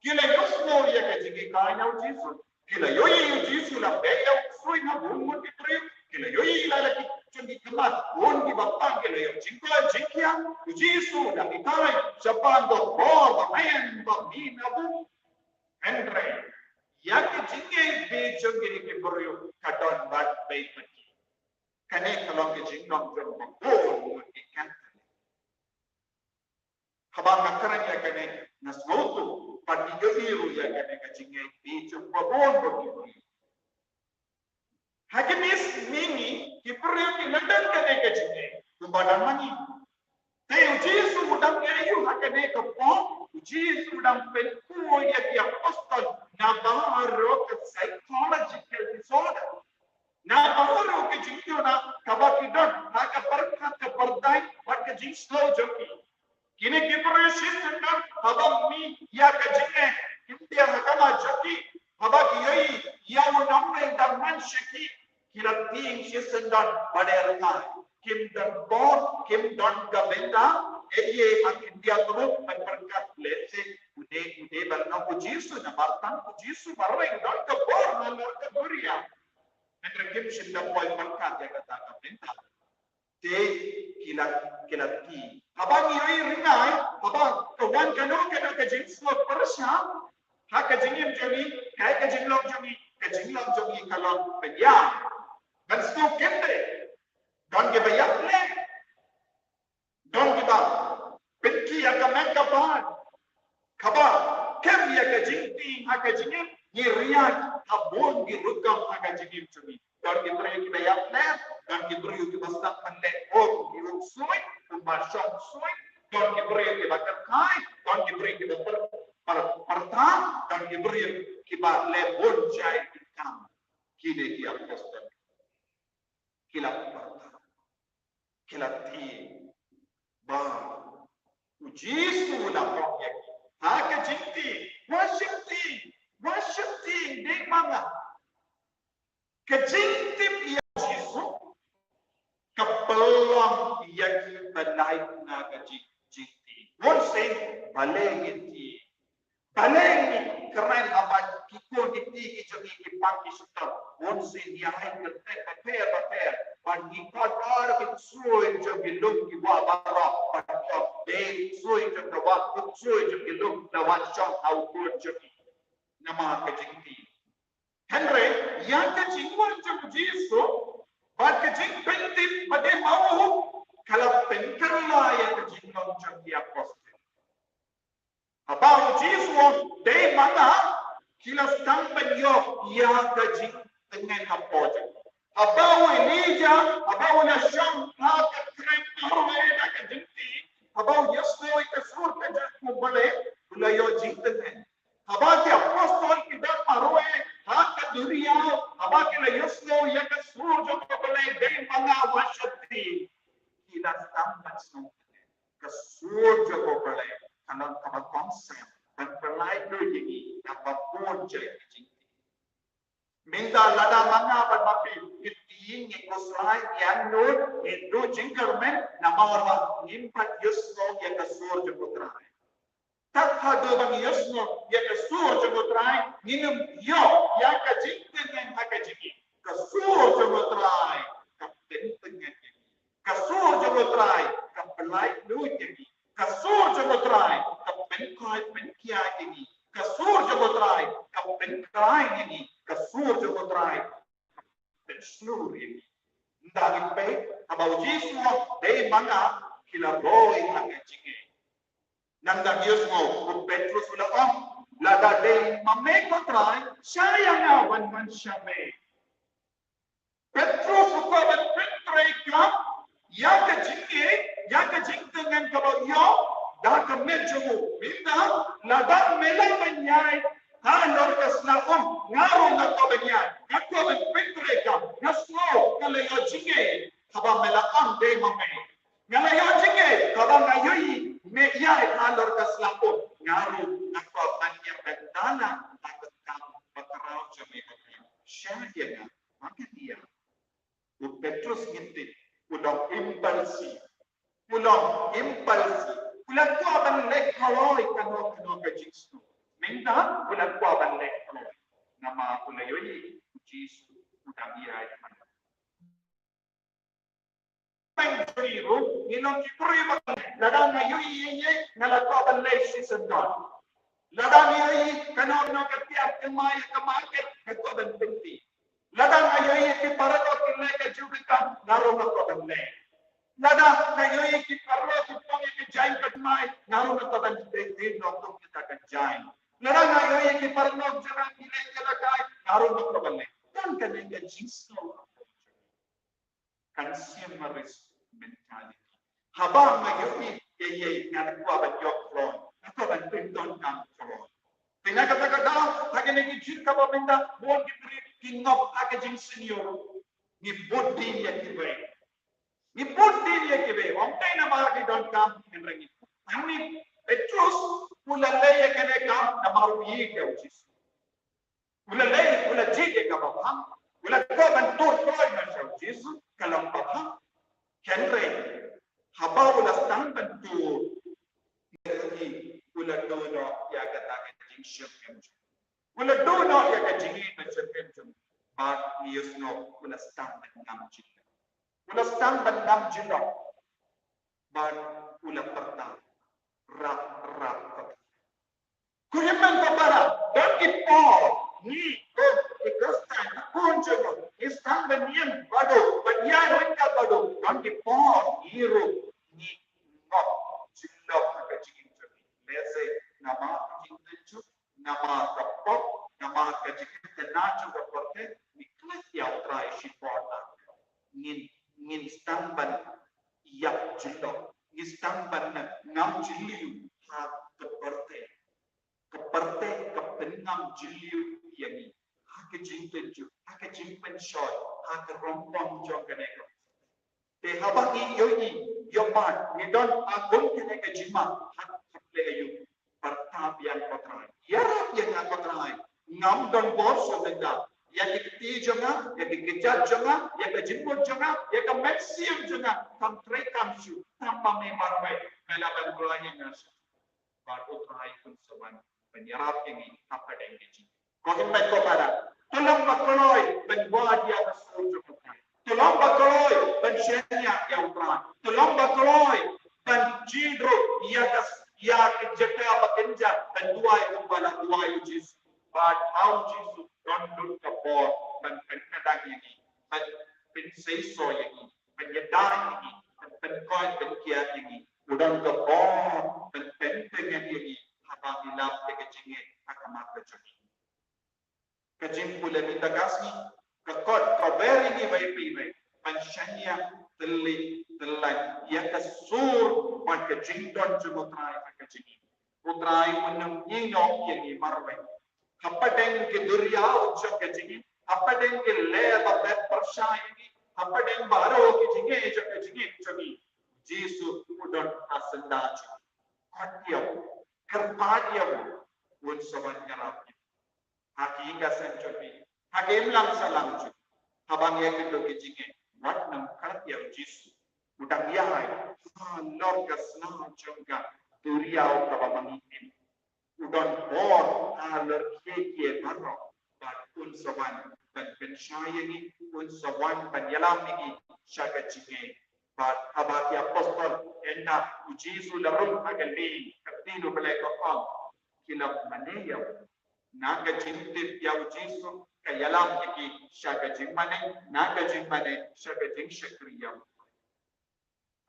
Ki la ïohsngew ïa ka jinghikai na u Jisu. Ki la ïohi u Jisu la beh ïa u ksuid ha bun bun ki briew. Ki la ïohi la la ki jong ki khmat bun kiba pang, ki la ïoh jingkoit jingkhiah. U Jisu la hikai shaphang ka bor ba meiñ ba mih na bun. Hynrei ïa ki jingngeit bieit jong kine ki briew ka don bad beit bad ki. Kane ka long ka jinglong jong ba bun bun ki Katholik. Haba nga kren ïa kane, nga sngewthuh ba ngi ïohi ruh ïa kane ka jingngeit bieit jong ba bun bun ki briew. Ha kine ki sngi ki briew ki la don kane ka jingngeit kumba dang ma ngi. Te u Jisu u dang ïa ïoh ha kane ka por, u Jisu u dang pynkuh ïa ki apostol na baroh ka psychological disorder, na baroh ka jingïohi kaba ki don ha ka pyrkhat, ka pyrthei bad ka jingsngew jong ki. Kine ki briew shisyndon haba mih ïa ka jingeh, kim tieng ha khmat jong ki, haba ki ïohi ïa u nongmeh dang man sha ki, ki la tieng shisyndon bad ryngai. Kim don bor, kim don ka bynta, eh, ïa ha khyndiat ruh ban pyrkhat lehse u dei, u dei ban long u Jisu, namar tang u Jisu marwei u don ka bor halor ka duriaw. Hynrei kim shym da poi pyrkhat ïa kata ka bynta. Te ki la, ki la tieng. Haba ngi ïohi ryngai, haba ka wan kano kano ka jingsngewpyrshah ha ka jingim jong ngi, kaei ka jinglong jong ngi? Ka jinglong jong ngi ka long ban ïa, ban sngewkynrei. Don kiba ïap leh, don kiba pynkhih ïa ka meng ka phad. Kaba kem ïa ka jingtieng ha ka jingim, ngi riat ha bun ki rukom ha ka jingim jong ngi. Don ki briew kiba ïap leh, don ki briew kiba sdang ban leh, oh, ki ong sui, kumba shong sui, don ki briew kiba kynthai, don ki briew kiba per, per, pyrta, don ki briew kiba leh bun jait ki kam. Kine ki apostol ki la pyrta, ki la tieng. Ba u Jisu u la ong ïa ki ha ka jingtieng, wat shym tieng, wat shym tieng, dei ma nga. Ka jingtip ïa u Jisu ka pynlong ïa ki ban lait na ka jing, jingtieng. Bun sien balei ngin tieng? Balei ngi kren haba ki khun ki kti ki jong ngi ki pang ki shitom? Bun sien ngi ai kyrteng bapher bapher, bad ngi khot baroh ki ksuid jong ki lum ki wah baroh, bad ngi ong dei ksuid jong ka wah, ksuid jong ki lum la wan shong ha u khun jong ngi namar ka jingtieng. Hynrei ïa ka jingwan jong u Jisu bad ka jingpyntip ba dei ma u, ka la pynkylla ïa ka jinglong jong ki apostol. Haba u Jisu u ong dei ma nga, ki la sdang ban ïoh ïa ka jingtngen hapoh jong. Haba u Elijah, haba u la shong ha ka krem marwei na ka jingtieng, haba u ïohsngew ïa ka sur Ka sur jong U Blei ka long kaba kongsan ban pynlait lut ïa ngi na ka bun jait ki jingthiah. Mynta lada ma nga bad ma phi ngi tieng, ngi khuslai, ngi angnud, ngi duh jingkyrmen namar ba ngim pat ïohsngew ïa ka sur jong U Trai. Tad haduh ba ngi ïohsngew ïa ka sur jong U Trai, ngin ym ïoh ïa ka jingtngen ha ka jingim. Ka sur jong U Trai ka pyntngen ïa ngi. Ka sur jong U Trai ka pynlait lut ïa ngi. Ka sur jong U Trai ka pynkoit pynkiad ïa ngi. Ka sur jong U Trai ka pynkhlaiñ ïa ngi. Ka sur jong U Trai ka pynshlur ïa ngi. Ynda ngi peit haba U Jisu u ong dei ma nga, ki la roi ha ka jingngeit. Nangta ngi ïohsngew u Petrus u la ong, lada dei ma me ko Trai, shah ïa nga wan man sha me. Petrus u kwah ban pyntreikam ïa ka jingngeit, ïa ka jingtngen kaba u ïoh da ka met jong u. Mynta lada me lah ban ïaid halor ka sla um, nga ruh nga kwah ban ïaid, nga kwah ban pyntreikam, nga sngew nga la ïoh jingngeit haba me la ong dei ma me. Nga la ïoh jingngeit haba nga ïohi me ïaid halor ka sla um, nga ruh nga kwah ban ïaid ban tala ha ka kam ba khraw jong me. Shah ïa nga, ma ka ïa. U Petrus ngin tip u long impulsive. U long impulsive. U la kwah ban leh kloi kano kano ka jingsngew. Mynta u la kwah ban leh kloi. Namar u la ïohi U Jisu u dang ïaid man. Pynjuri ruh ngi long ki briew ba lada nga ïohi ïa ïa nga la kwah ban leh shisien don. Lada nga ïohi kano kano ka tiar ka mai ka market nga kwah ban pynti. Lada nga ïohi ki paralok ki leh ka jubab nga ruh nga kwah ban leh. Lada nga ïohi ki paralok ki pong ïa ka jaiñ ka mai nga ruh nga kwah ban pynti nongtong kita ka jaiñ. Lada nga ïohi ki paralok jera ki leh ka lakai nga ruh nga kwah ban leh. Don kane ka jingsngew consumerist mentality. Haba nga ïohi ïa ïa nga kwah ban ïoh kloi, nga kwah ban pyndonkam kloi. Te na kata ka daw ha kane ka jingkaba mynta bun ki briew ki ngop ha ka jingsniew. Ngi bud dien ïa kiwei. Ngi bud dien ïa kiwei. Ym dei namar ki donkam, hynrei ngi bud. Hangne Petrus u la leh ïa kane ka namar u ïeit ïa U Jisu. U la leh, u la jied ïa kaba bha, u la kwah ban tur kloi na sha U Jisu, ka long ba bha. Hynrei haba u la sdang ban tur, u la duh noh ïa kata ka jingshemphang jong u. U la duh noh ïa ka jingïeit na sha u. Bad ngi ïohsngew u la sdang ban ngam jingïeit. U la sdang ban ngam jingïeit. Bad u la pyrta, rap, rap, rap. Ko hynmen ko para, don ki por ngi, ko ki Khristan, ki khun jong ngi, ngi sdang ban ïeng bad u, ban ïaid ryngkat bad u, don ki por ngi ruh ngi ngop jyllop ha ka jingim jong ngi. Lehse namar ka jingtynjuh, namar ka pop, namar ka jingtynjuh jong ka pyrthei, ngi klet ïa U Trai shipor. Ngin, ngin sdang ban ïap jyllop, ngi sdang ban ngam jylliew ha ka pyrthei. Ka pyrthei ka pynngam jylliew ïa ngi ha ka jingtynjuh, ha ka jingpynshoi, ha ka rukom jong kane ka. Te haba ngi ïohi ïohmad ngi don ha kum kane ka jingma, ha ka pyrthei aïu, pyrta biang ko Trai. Ïarap ïa nga ko Trai. Ngam don bor shuh na ka. Ïa ki kti jong nga, ïa ki kjat jong nga, ïa ka jingmut jong nga, ïa ka mynsiem jong nga. Kam trei kam shuh, tang ba me marwei me la ban rai ïa nga shuh. Bad U Trai un sa wan ban ïarap ïa ngi hapdeng ka jingim. Ko hynmen ko para, to long ba kloi ban wad ïa ka sur jong U Trai. To long ba kloi ban shaniah ïa U Trai. To long ba kloi ban jied ruh ïa ka, ïa ka jaka ba kynja ban duwai kumba la duwai U Jisu. Bad ha U Jisu don lut ka bor ban pynkdang ïa ngi, ban pynseisoh ïa ngi, ban ïada ïa ngi, ban pynkoit pynkiad ïa ngi. U don ka bor ban pyntngen ïa ngi haba ngi lap ïa ka jingngeit ha khmat ka jong ngi. Ka jingpule mynta ka sngi ka kot kaba ri ngi ba ipi ba ban shaniah, tylli, tyllaiñ ïa ka sur bad ka jingdon jong U Trai ha ka jingim. U Trai un ym ïehnoh ïa ngi marwei. Hapdeng ki duriaw jong ka jingim, hapdeng ki leh ba beh pyrshah ïa ngi, hapdeng baroh ki jingeh jong ka jingim jong ngi, Jisu u jong ngi. Kyrpad ïa u, kyrpad ïa u, un sa wan ïarap ïa ngi. Ha ki ïing ki sem jong ngi, ha ki imlang sahlang jong ngi, haba ngi ïakynduh ki jingeh, wat nang kyrpad ïa u Jisu. U dang ïaid halor ka sla jong ka duriaw kaba ma ngi im. U don bor halor kiei kiei baroh, bad un sa wan ban pynshai ïa ngi, un sa wan ban ïalam ïa ngi sha ka jingeh. Bad haba ki apostol, ynda u Jisu u la rung ha ka lieng, ka ktien U Blei ka ong, ki la mane ïa u. Na ka jingtip ïa u Jisu ka ïalam ïa ki sha ka jingmane, na ka jingmane sha ka jingshakri ïa u.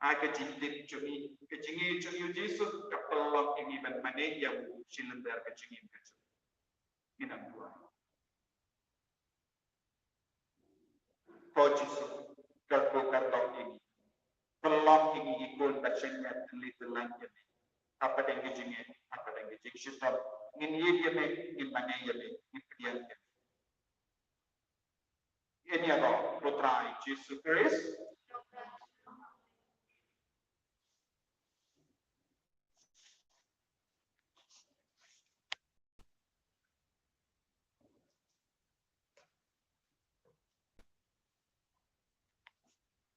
Ha ka jingtip jong ngi, ka jingïeit jong ngi ïa u Jisu ka pynlong ïa ngi ban mane ïa u shi lynter ka jingim ka jong ngi. Ngin ym duwai. Ko Jisu, kyrkhu kyrdoh ïa ngi. Pynlong ïa ngi ki khun ba shaniah tylli tyllaiñ ïa me. Hapdeng ki jingeh, hapdeng ki jingshitom, ngin ïeit ïa me, ngin mane ïa me, ngin pdiang ïa me. Ngin ïaroh, ko Trai Jisu Khrist.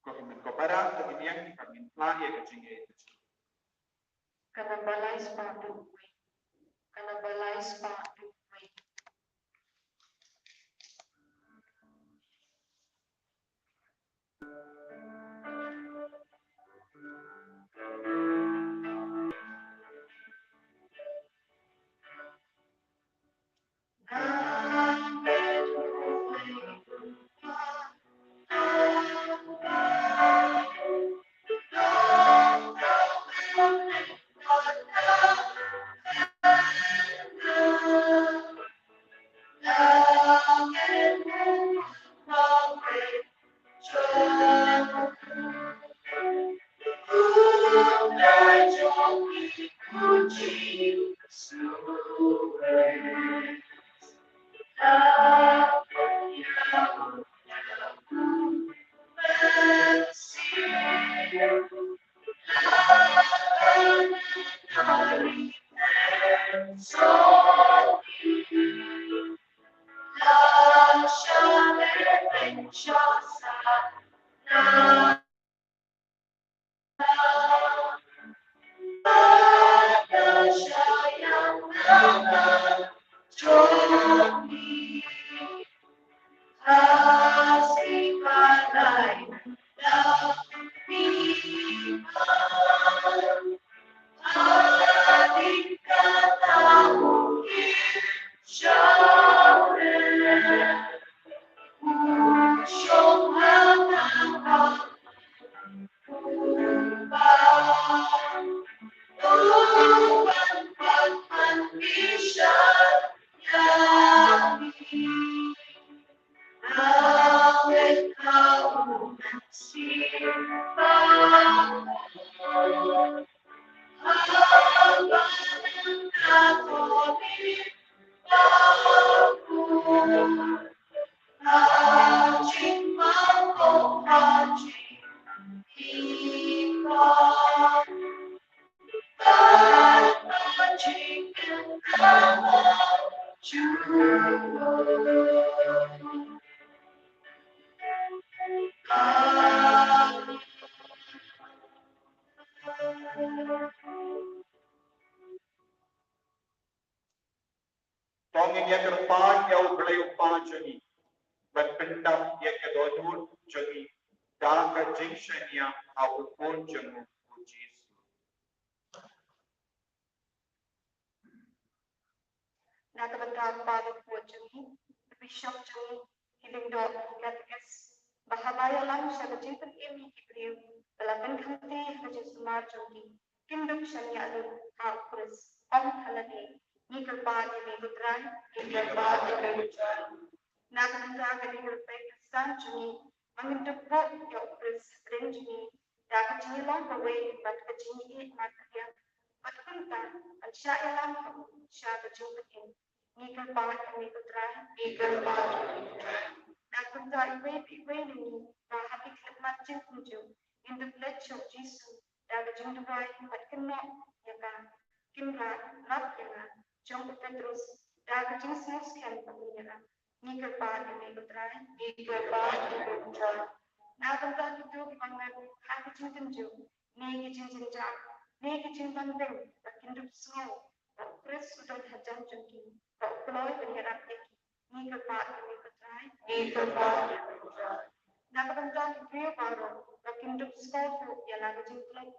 Ko hynmen ko para, to ngin ïeng, ngin phla ïa ka jingïeit. Ka namba lai spah hynriew wei. Ka namba lai spah hynriew wei. To ngin ïa kyrpad ïa U Blei U Kpa jong ngi, ban pyndap ïa ka dohnud jong ngi da ka jingshaniah ha U Khun jong U, U Jisu. Na ka bynta u kpa u khun jong ngi, u bishop jong ngi, ki lyngdoh, ki katekis, ba haba ïalam sha ka jingpynim ïa ki briew, ba la pynkhamti ha ka jingsumar jong ki, kin dup shaniah lut ha U Khrist. Ong ha lade, ngi kyrpad ïa me ko Trai, ngi kyrpad ïa me ko Trai. Na ka bynta kane ka rynsan jong ngi, ba ngin dup buh ïa U Khrist hapdeng jong ngi, da ka jingïalong kawei bad ka jingïeit markylliang, bad kumta ban shah ïalam ha u sha ka jingpynim. Ngi kyrpad ïa me ko Trai, ngi kyrpad ïa me ko Trai. Na ka bynta iwei pa iwei na ngi, ba ha ki khyllipmat jingpynjur ngin dup leit sha U Jisu, da ka jingduwai bad kynnoh ïa ka, kin rat lap ïa nga. Jong u Petrus da ka jingsngewskhem bad u ïa, ngi kyrpad ïa me ko Trai, ngi kyrpad ïa me ko Trai. Na ka bynta kito kiba ngeit ha ka jingtynjuh ne ka jingjynjar ne ka jingbym bang, ba kin dup sngew ba u Khrist u don hajan jong ki, ba u kloi ban ïarap ïa ki. Ngi kyrpad ïa me ko Trai, ngi kyrpad ïa me ko Trai. Na ka bynta ki briew baroh ba kin dup sngewthuh ïa la ka jingtlot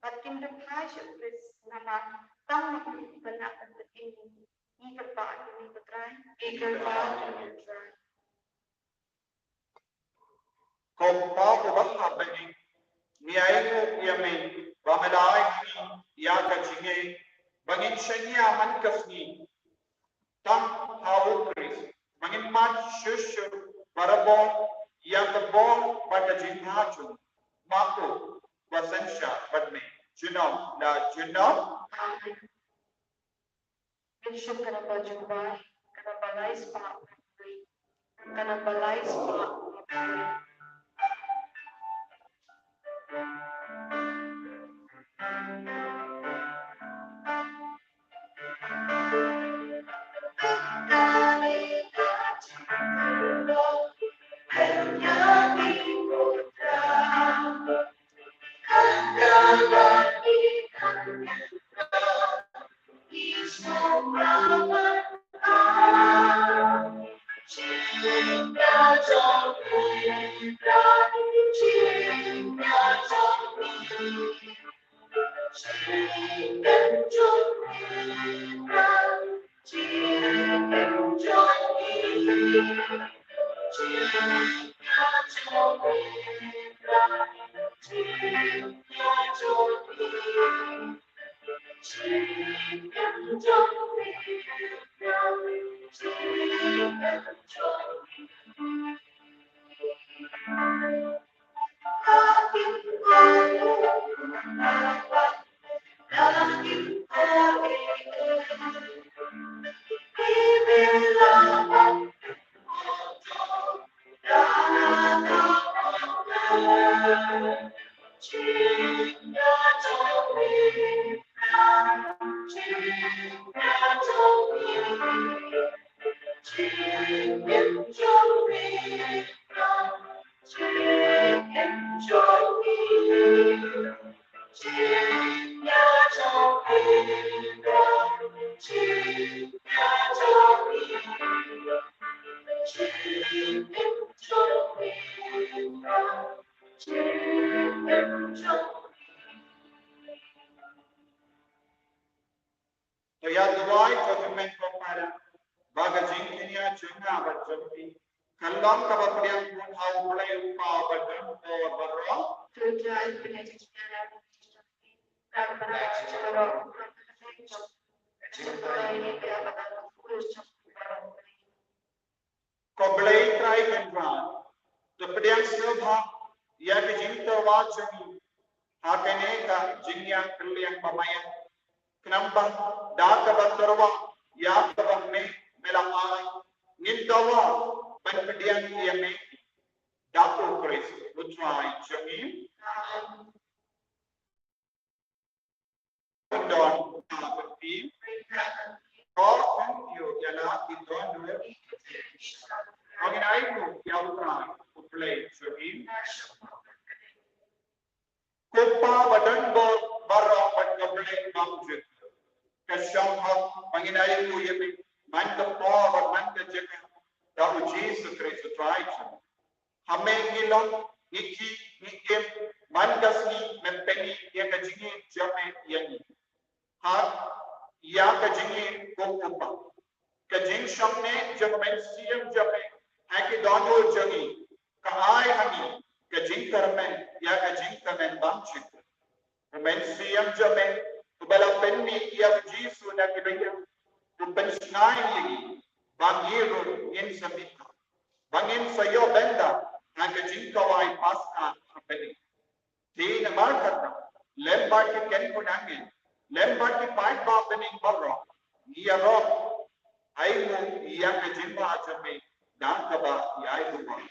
bad kin dup phai sha u Khrist namar tang ma u ban lah ban pynim ïa ki. Ngi kyrpad ïa me ko Trai, ngi kyrpad ïa me ko Trai. Ko Kpa uba ha bneng, ngi ainguh ïa me ba me la ai ha ngi ïa ka jingngeit ba ngin shaniah man ka sngi tang ha u Khrist, ba ngin mad shuh shuh barabor ïa ka bor bad ka jingbha jong u, ma u ba synshar bad me junom la junom. Amen. Ngin shim ka namba jong u Blei, ka namba lai spah, ka namba lai spah. To ïa duwai ko jingmen ko para ba ka jingkñia jong nga bad jong phi kan long kaba pdiang bun ha u Blei u Kpa uba don bor baroh. Ko Blei Trai Kynrad, to pdiang sngewbha ïa ka jingtyrwa jong ngi ha kane ka jingïakhun liang ba maya. Khnang ba da kaba tyrwa ïa kaba me me la ai, ngin dawa ban pdiang ïa me da u Khrist u Trai jong ngi. Amen. Don na phi ko, thank you ïa la ki don. Ngin ai nguh ïa u Trai u Blei jong ngi. Ko Kpa ba don bor baroh bad ko Blei bymjukut, ka shong hok ba ngin ai nguh ïa me man ka por bad man ka jaka da u Jisu Khrist u Trai jong ngi. Ha me ngi long, ngi khih, ngi im, man ka sngi me pyni ïa ka jingïeit jong me ïa ngi. Ha ïa ka jingïeit kum u Kpa. Ka jingshongneh jong ka Mynsiem jong me ha ki dohnud jong ngi ka ai ha ngi ka jingkyrmen ïa ka jingkmen bymjukut. U Mynsiem jong me uba la pynmih ïa u Jisu na ki baïa u pynshngaiñ ïa ngi ba ngi ruh ngin sa mih, ba ngin sa ïoh bynta ha ka jingkhawai Paskha hapdeng. Te namar kata, lem bad ki ken khun angel, lem bad ki paidbah bneng baroh, ngi ïaroh ai nguh ïa ka jingbha jong me da kaba ïai duwai.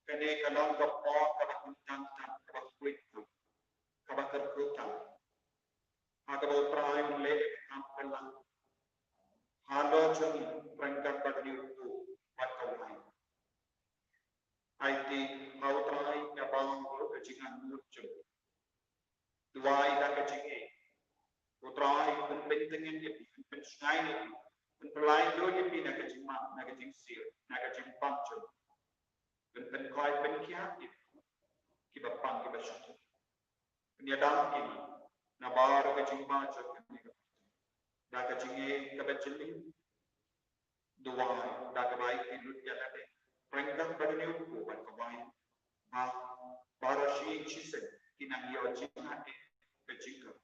Kane ka long ka por kaba kongsan tam, kaba khuid tam, kaba kyrkhu tam, ha kaba U Trai un leh ïa ka kam pynlang halor jong ngi ryngkat bad kane u kpu bad ka waiñ. Aiti ha U Trai ïa baroh ka jingangnud jong ngi. Duwai da ka jingngeit. U Trai un pyntngen ïa phi, un pynshngaiñ ïa phi, un pynlait lut ïa phi na ka jingmap, na ka jingshitom, na ka jingpang jong phi. Un pynkhuid pynkhiah ïa phi kiba pang kiba shukor. Un ïada ïa ngi na baroh ka jingma jong ngi. Da ka jingngeit kaba jylliew, duwai da kaba aiti lut ïa lade ryngkat bad kane u kpu bad ka waiñ, ba baroh shi shisien kin nang ïoh jingïaid ka jingkyrkhu.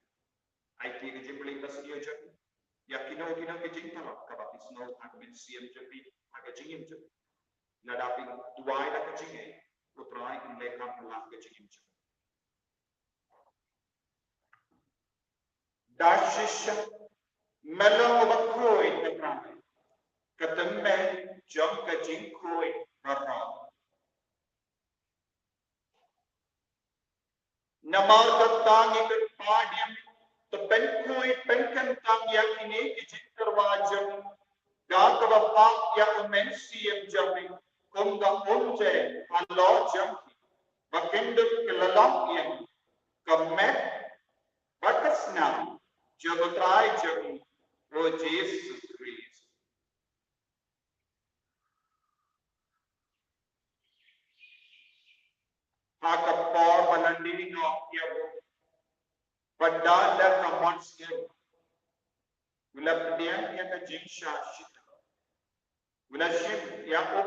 Aiti ka jingpyllait basniew jong ngi ïa kino kino ki jingtyrwa kaba phi sngew ha ka mynsiem jong phi, ha ka jingim jong phi. Lada phi duwai da ka jingngeit, U Trai un leh kam ha ka jingim jong phi. Da shisha me long uba khuid, A Trai, ka tymmen jong ka jingkhuid baroh. Namar kata ngi kyrpad ïa me, to pynkhuid pynkyntang ïa kine ki jingtyrwa jong ngi da kaba phah ïa u Mynsiem jong me kum ka umjai halor jong ki, ba kin dup ki la long ïa ngi ka met bad ka snam jong U Trai jong ngi U Jisu Khrist. Ha ka por ba la die noh ïa u, bad da la ka mon sngewbha, u la pdiang ïa ka jingshah shitom, u la shim ïa u,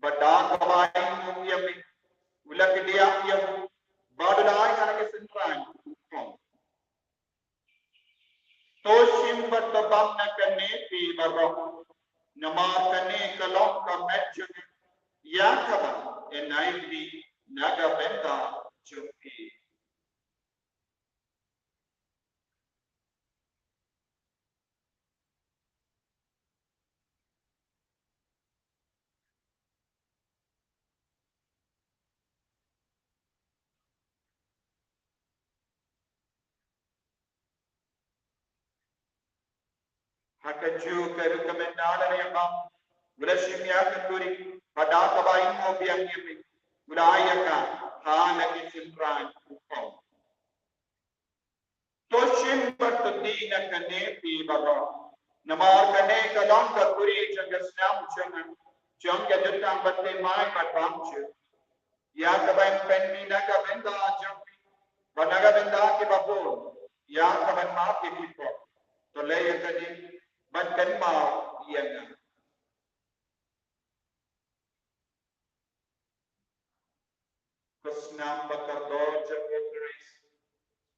bad da kaba ainguh ïa me, u la kdiah ïa u, bad u la ai ha la ka synran u ong: To shim bad to bam na kane phi baroh, namar kane ka long ka met jong nga, ïa kaba yn ai phi na ka bynta jong phi. Ha kajuh ka rukom mynta lada ïa bam, u la shim ïa ka kuri, bad da kaba ainguh biang ïa me, u la ai ïa ka ha la ki synran u ong: To shim bad to die na kane phi baroh, namar kane ka long ka kuri jong ka snam jong nga, jong ka jutang baptisma bad bymjukut, ïa kaba yn pynmih na ka bynta jong phi bad na ka bynta kiba bun, ïa kaba yn map ïa ki pop. To leh ïa kane ban kynmaw ïa nga. Ko snam ba kordor jong U Khrist,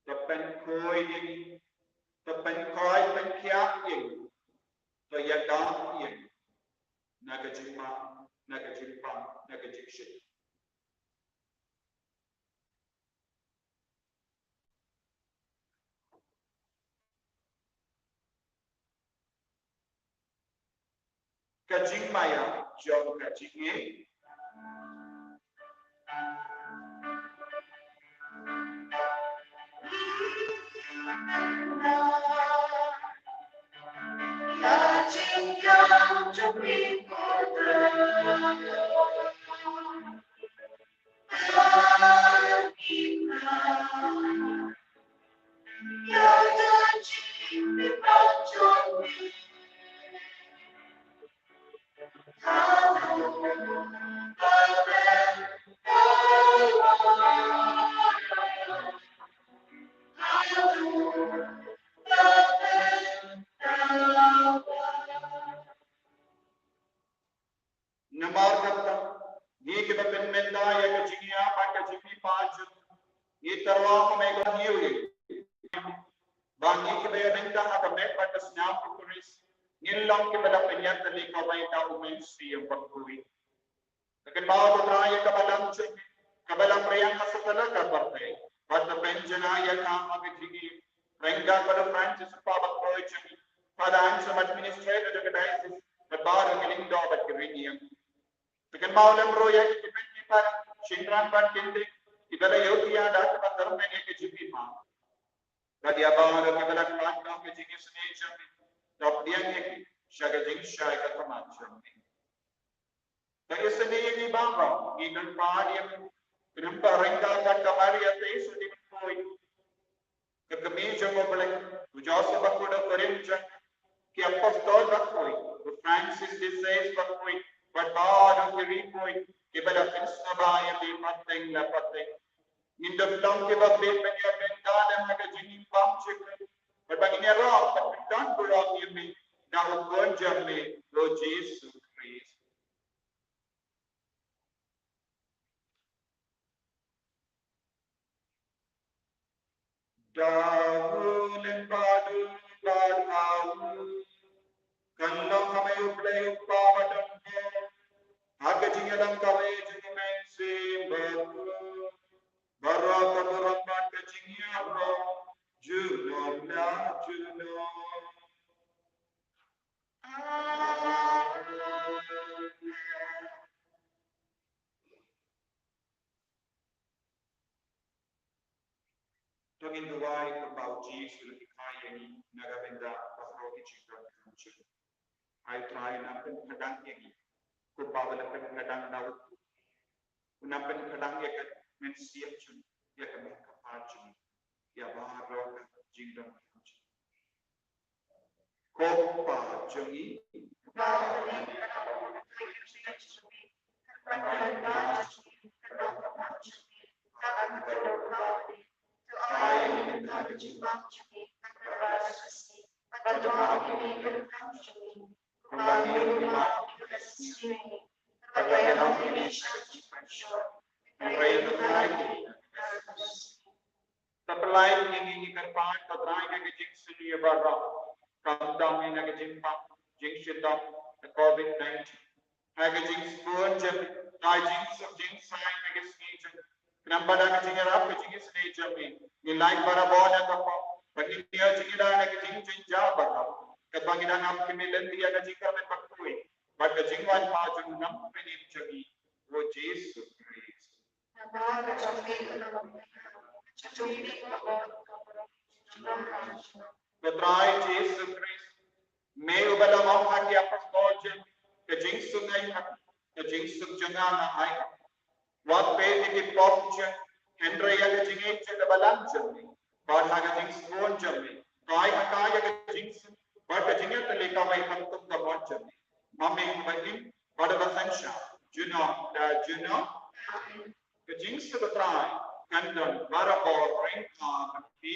to pynkhuid ïa ngi, to pynkhuid pynkhiah ïa ngi, to ïada ïa ngi na ka jingma, na ka jingpang, na ka jingshit. Ka jingmaïa jong ka jingngeit. Namar kata, ngi kiba pynmynta ïa ka jingïap bad ka jingmihpat jong u, Ngi tyrwa ha me ka hynñiew ïing ba ngi kiba ïaryngkat ha ka met bad ka snam u Khrist ngin long kiba la pynïatylli kawei da u Mynsiem Bakhuid. Te kynmaw ko Trai ïa ka balang jong me, ka balang riang ha satlak ka pyrthei, bad to pynjanai ïa ka ha ka jingim ryngkat bad u Francis u kpa bakhuid jong me, Father Anselm administrator jong ka diocese, bad baroh ki lyngdoh bad ki rynïeng. Te kynmaw lem ruh ïa ki kmie ki para, shynrang bad kyntien, kiba la ïohi ïa ka bynta ka jingim. Bad ïa baroh kiba la kynmaw ka jingisynei jong me, to pdiang ïa ki sha ka jingshai ka khmat jong me. Ka isynei ïa ngi baroh, ngi kyrpad ïa me, khnang ba ryngkat bad ka Maria Theisotti bakhuid, ka kmie jong U Blei, u Joseph bakhuid, u Korinth jong, ki apostol bakhuid, u Francis de Sales bakhuid, bad baroh ki riewkhuid kiba la pynsngewbha ïa me pateng la pateng, ngin da long kiba bit ban ïa bynta lem ha ka jingim bymjukut, bad ba ngin ïaroh bad pyndonkam ïa me da u Khun jong me, u Jisu Khrist. Da u lyngba duh bad ha u, kan long ha me U Blei U Kpa badonbor, ha ka jingïalang kawei jong U Mynsiem Bakhuid, baroh ka burom bad ka jingïaroh junom la junom. To ngin duwai kumba u Jisu u la hikai ïa ngi na ka bynta baroh ki jingdonkam jong ngi. Ai Trai, nang pynkhadang ïa ngi kumba u la pynkhadang na u, nang pynkhadang ïa ka mynsiem jong ngi, ïa ka met ka phad jong ngi, ïa baroh ki jingdonkam jong ngi. Ko Kpa jong ngi. Supply ïa ngi, ngi kyrpad, ko Trai, ha ka jingsngewbha baroh, khamtam ïa ka jingpang jingshitom ka Covid nineteen. Ha ka jingsbun jong me, ha ka jingsuk jingsaiñ ha ka sngi jong me, khnang ba da ka jingïarap ka jingisynei jong me, ngin lait barabor na ka pop, ba ngin ïoh jingïada na ka jingjynjar baroh, katba ngi dang ap kyrmen lynti ïa ka jingkyrmen bakhuid bad ka jingwan ha jong u Nongpynim jong ngi, u Jisu Khrist. Ko Trai Jisu Khrist, me uba la ong ha ki apostol jong me, ka jingsuk ngi ai ha phi, ka jingsuk jong nga nga ai ha phi. Wat peit ïa ki pop jong ngi, hynrei ïa ka jingïeit jong ka balang jong me. Bad ha ka jingsbun jong me, to ai ha ka ïa ka jingsuk bad ka jingïatylli kawei ha ka kum ka mon jong me. Ma me uba im bad uba synshar junom la junom. Ka jingsuk u Trai kan don barabor ryngkat bad phi.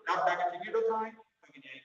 Dap da ka jingïeit u Trai, to ngin ïa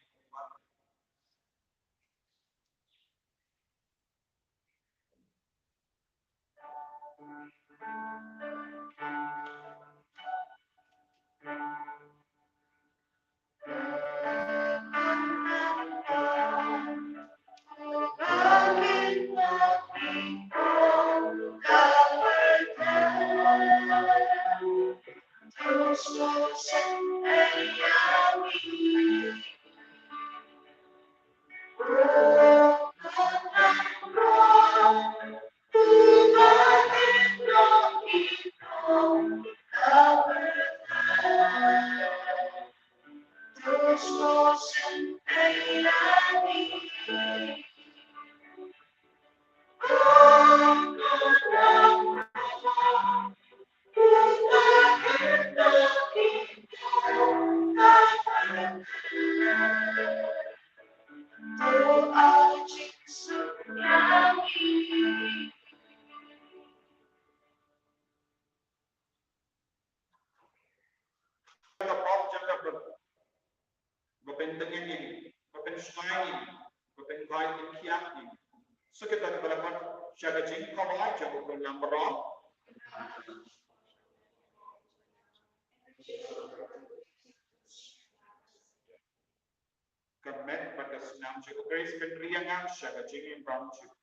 Ka pop jong ka briew ba pyntngen ïa ngi, ba pynshngaiñ ïa ngi, ba pynkhie pynkhiah ïa ngi. Sa kata kaba la wan sha ka jingkhawai jong u Khun langbrot. Jehova Khrist, pynriang ïa nga sha ka jingim bymjukut.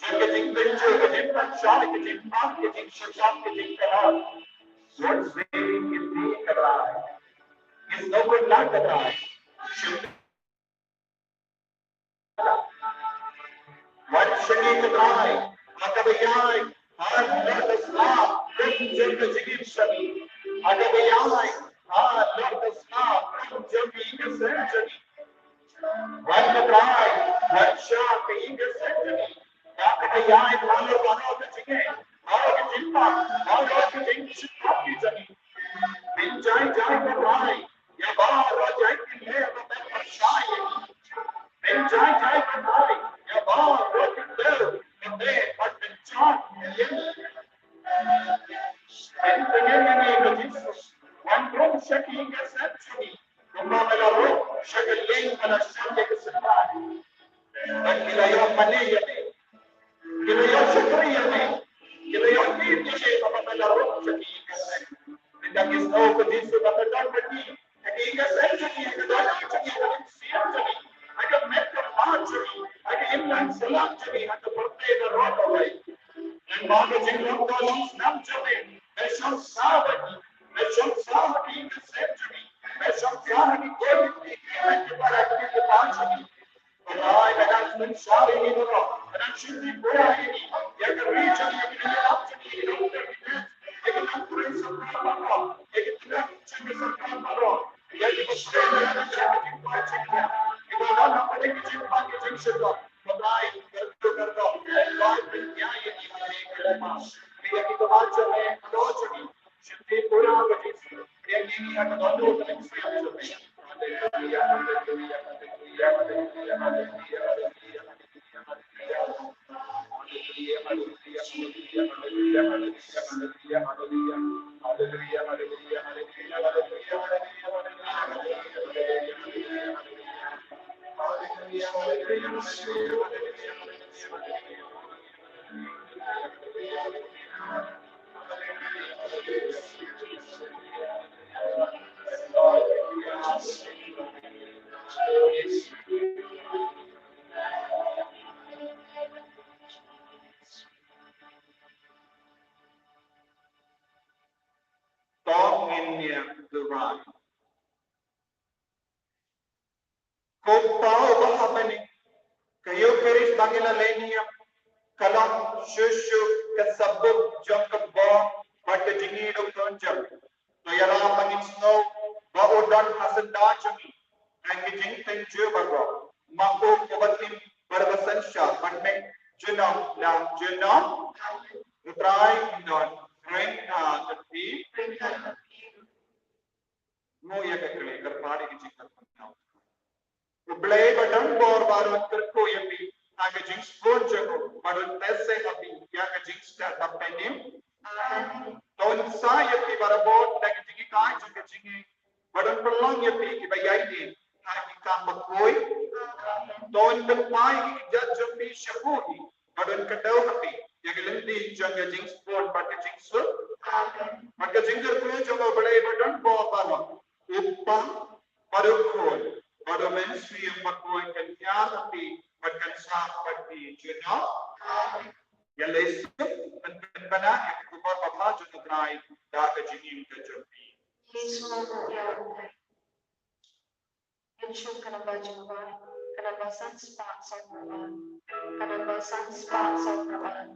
jong ka jingpynjur, ka jingpynshai, ka jingpang, ka jingshakri, ka jingkyrhai. Wat sngewsih ïa ka Trai. Ngi sngewkmen ïa ka Trai. Wan sha ngi ko Trai, ha kaba ïaid halor ka sla kum jong ka jingim jong ngi. Ha kaba ïaid halor ka sla kum jong ka ïing ka sem jong ngi. Wan ko Trai, wan sha ka ïing ka sem jong ngi. Ha kaba ïaid halor baroh ka jingeh, baroh ka jingpang, baroh ka jingshukor jong ngi. Pynjai jai ko Trai ïa baroh jait kynthei ba pynshai ïa ngi. Pynjai jai ko Trai ïa baroh ki kynthei ba pynshai ïa ngi. Pynjai ïa ngi ko Jisu. Wan rung sha ki ïing ka sem jong ngi. Kumba me la rung sha ka lieng ba la shong ïa ka synran. Bad ki la ïoh mane ïa me. Ki la ïoh shakri ïa me. Ki la ïoh tip ïa me, kaba me la rung sha ki ïing ka sem. Mynta ngi sngew ko Jisu ba me don bad ngi ha ki ïing ka sem jong ngi, ha ka dohnud jong ngi, ha ka mynsiem jong ngi, ha ka met ka phad jong ngi, ha ka imlang sahlang jong ngi, ha ka pyrthei baroh kawei. Lyngba ka jinglong dohnud snam jong me, me shong sah bad ngi, me shong sah ha ki ïing ka sem jong ngi, me shong sah ha ki khun ki kti, ki para ki kpa jong ngi. Ko Trai, me dang pynshai ïa ngi baroh, me dang shim ti pura ïa ngi, ïa ka ri jong ngi, ïa ka ri jong ngi, ïa ka ri jong ngi, ïa ka nongtrei sorkar baroh, ïa ka tnat jong ka sorkar baroh, ïa ki bynta jong ka jingpang jong ngi, ïa ka don ha ka jingpang ka jingshukor. Ko Trai, kyrkhu kyrdoh, Trai pynïaid ïa ngi ha ka ri ka lama, ïa ki kyrdan jong ngi, ka doh jong ngi. To ngin ïa duwai. Ko Kpa uba ha bneng, ka Ïukharist ba ngi la leh niam ka long shuh shuh ka sabut jong ka bor bad ka jingïeit u khun jong ngi. To ïarap ba ngin sngew ba u don ha syndah jong ngi ha ki jingtynjuh baroh. Ma u uba im bad uba synshar mynta, junom la junom. Ko Trai un don ryngkat bad phi. Nguh ïa ka kli, kyrpad ïa ka jingkyrpad. U Blei ba don bor baroh un kyrkhu ïa phi ha ka jingsbun jong u, bad un teh seh ha phi ïa ka jingstad ba pynïap. Amen. To un sah ïa phi barabor da ka jinghikai jong ka jingim, bad un pynlong ïa phi kiba ïaid ha ki kam bakhuid. Amen. To un pynpaw ïa ki kjat jong phi shaphang phi, bad un kdew ha phi ïa ka lynti jong ka jingsbun bad ka jingsuk. Amen. Bad ka jingkyrkhu jong U Blei ba don bor baroh, U Kpa bad U Khun bad U Mynsiem Bakhuid kan ïar ha phi bad kan sah bad phi junom. Amen. Ïa lei suk ban pynbna ïa ka khubor babha jong U Trai da ka jingim ka jong phi. Ïa shu ka namba jong ka, ka namba san spah saw phew ar, ka namba san spah saw phew ar.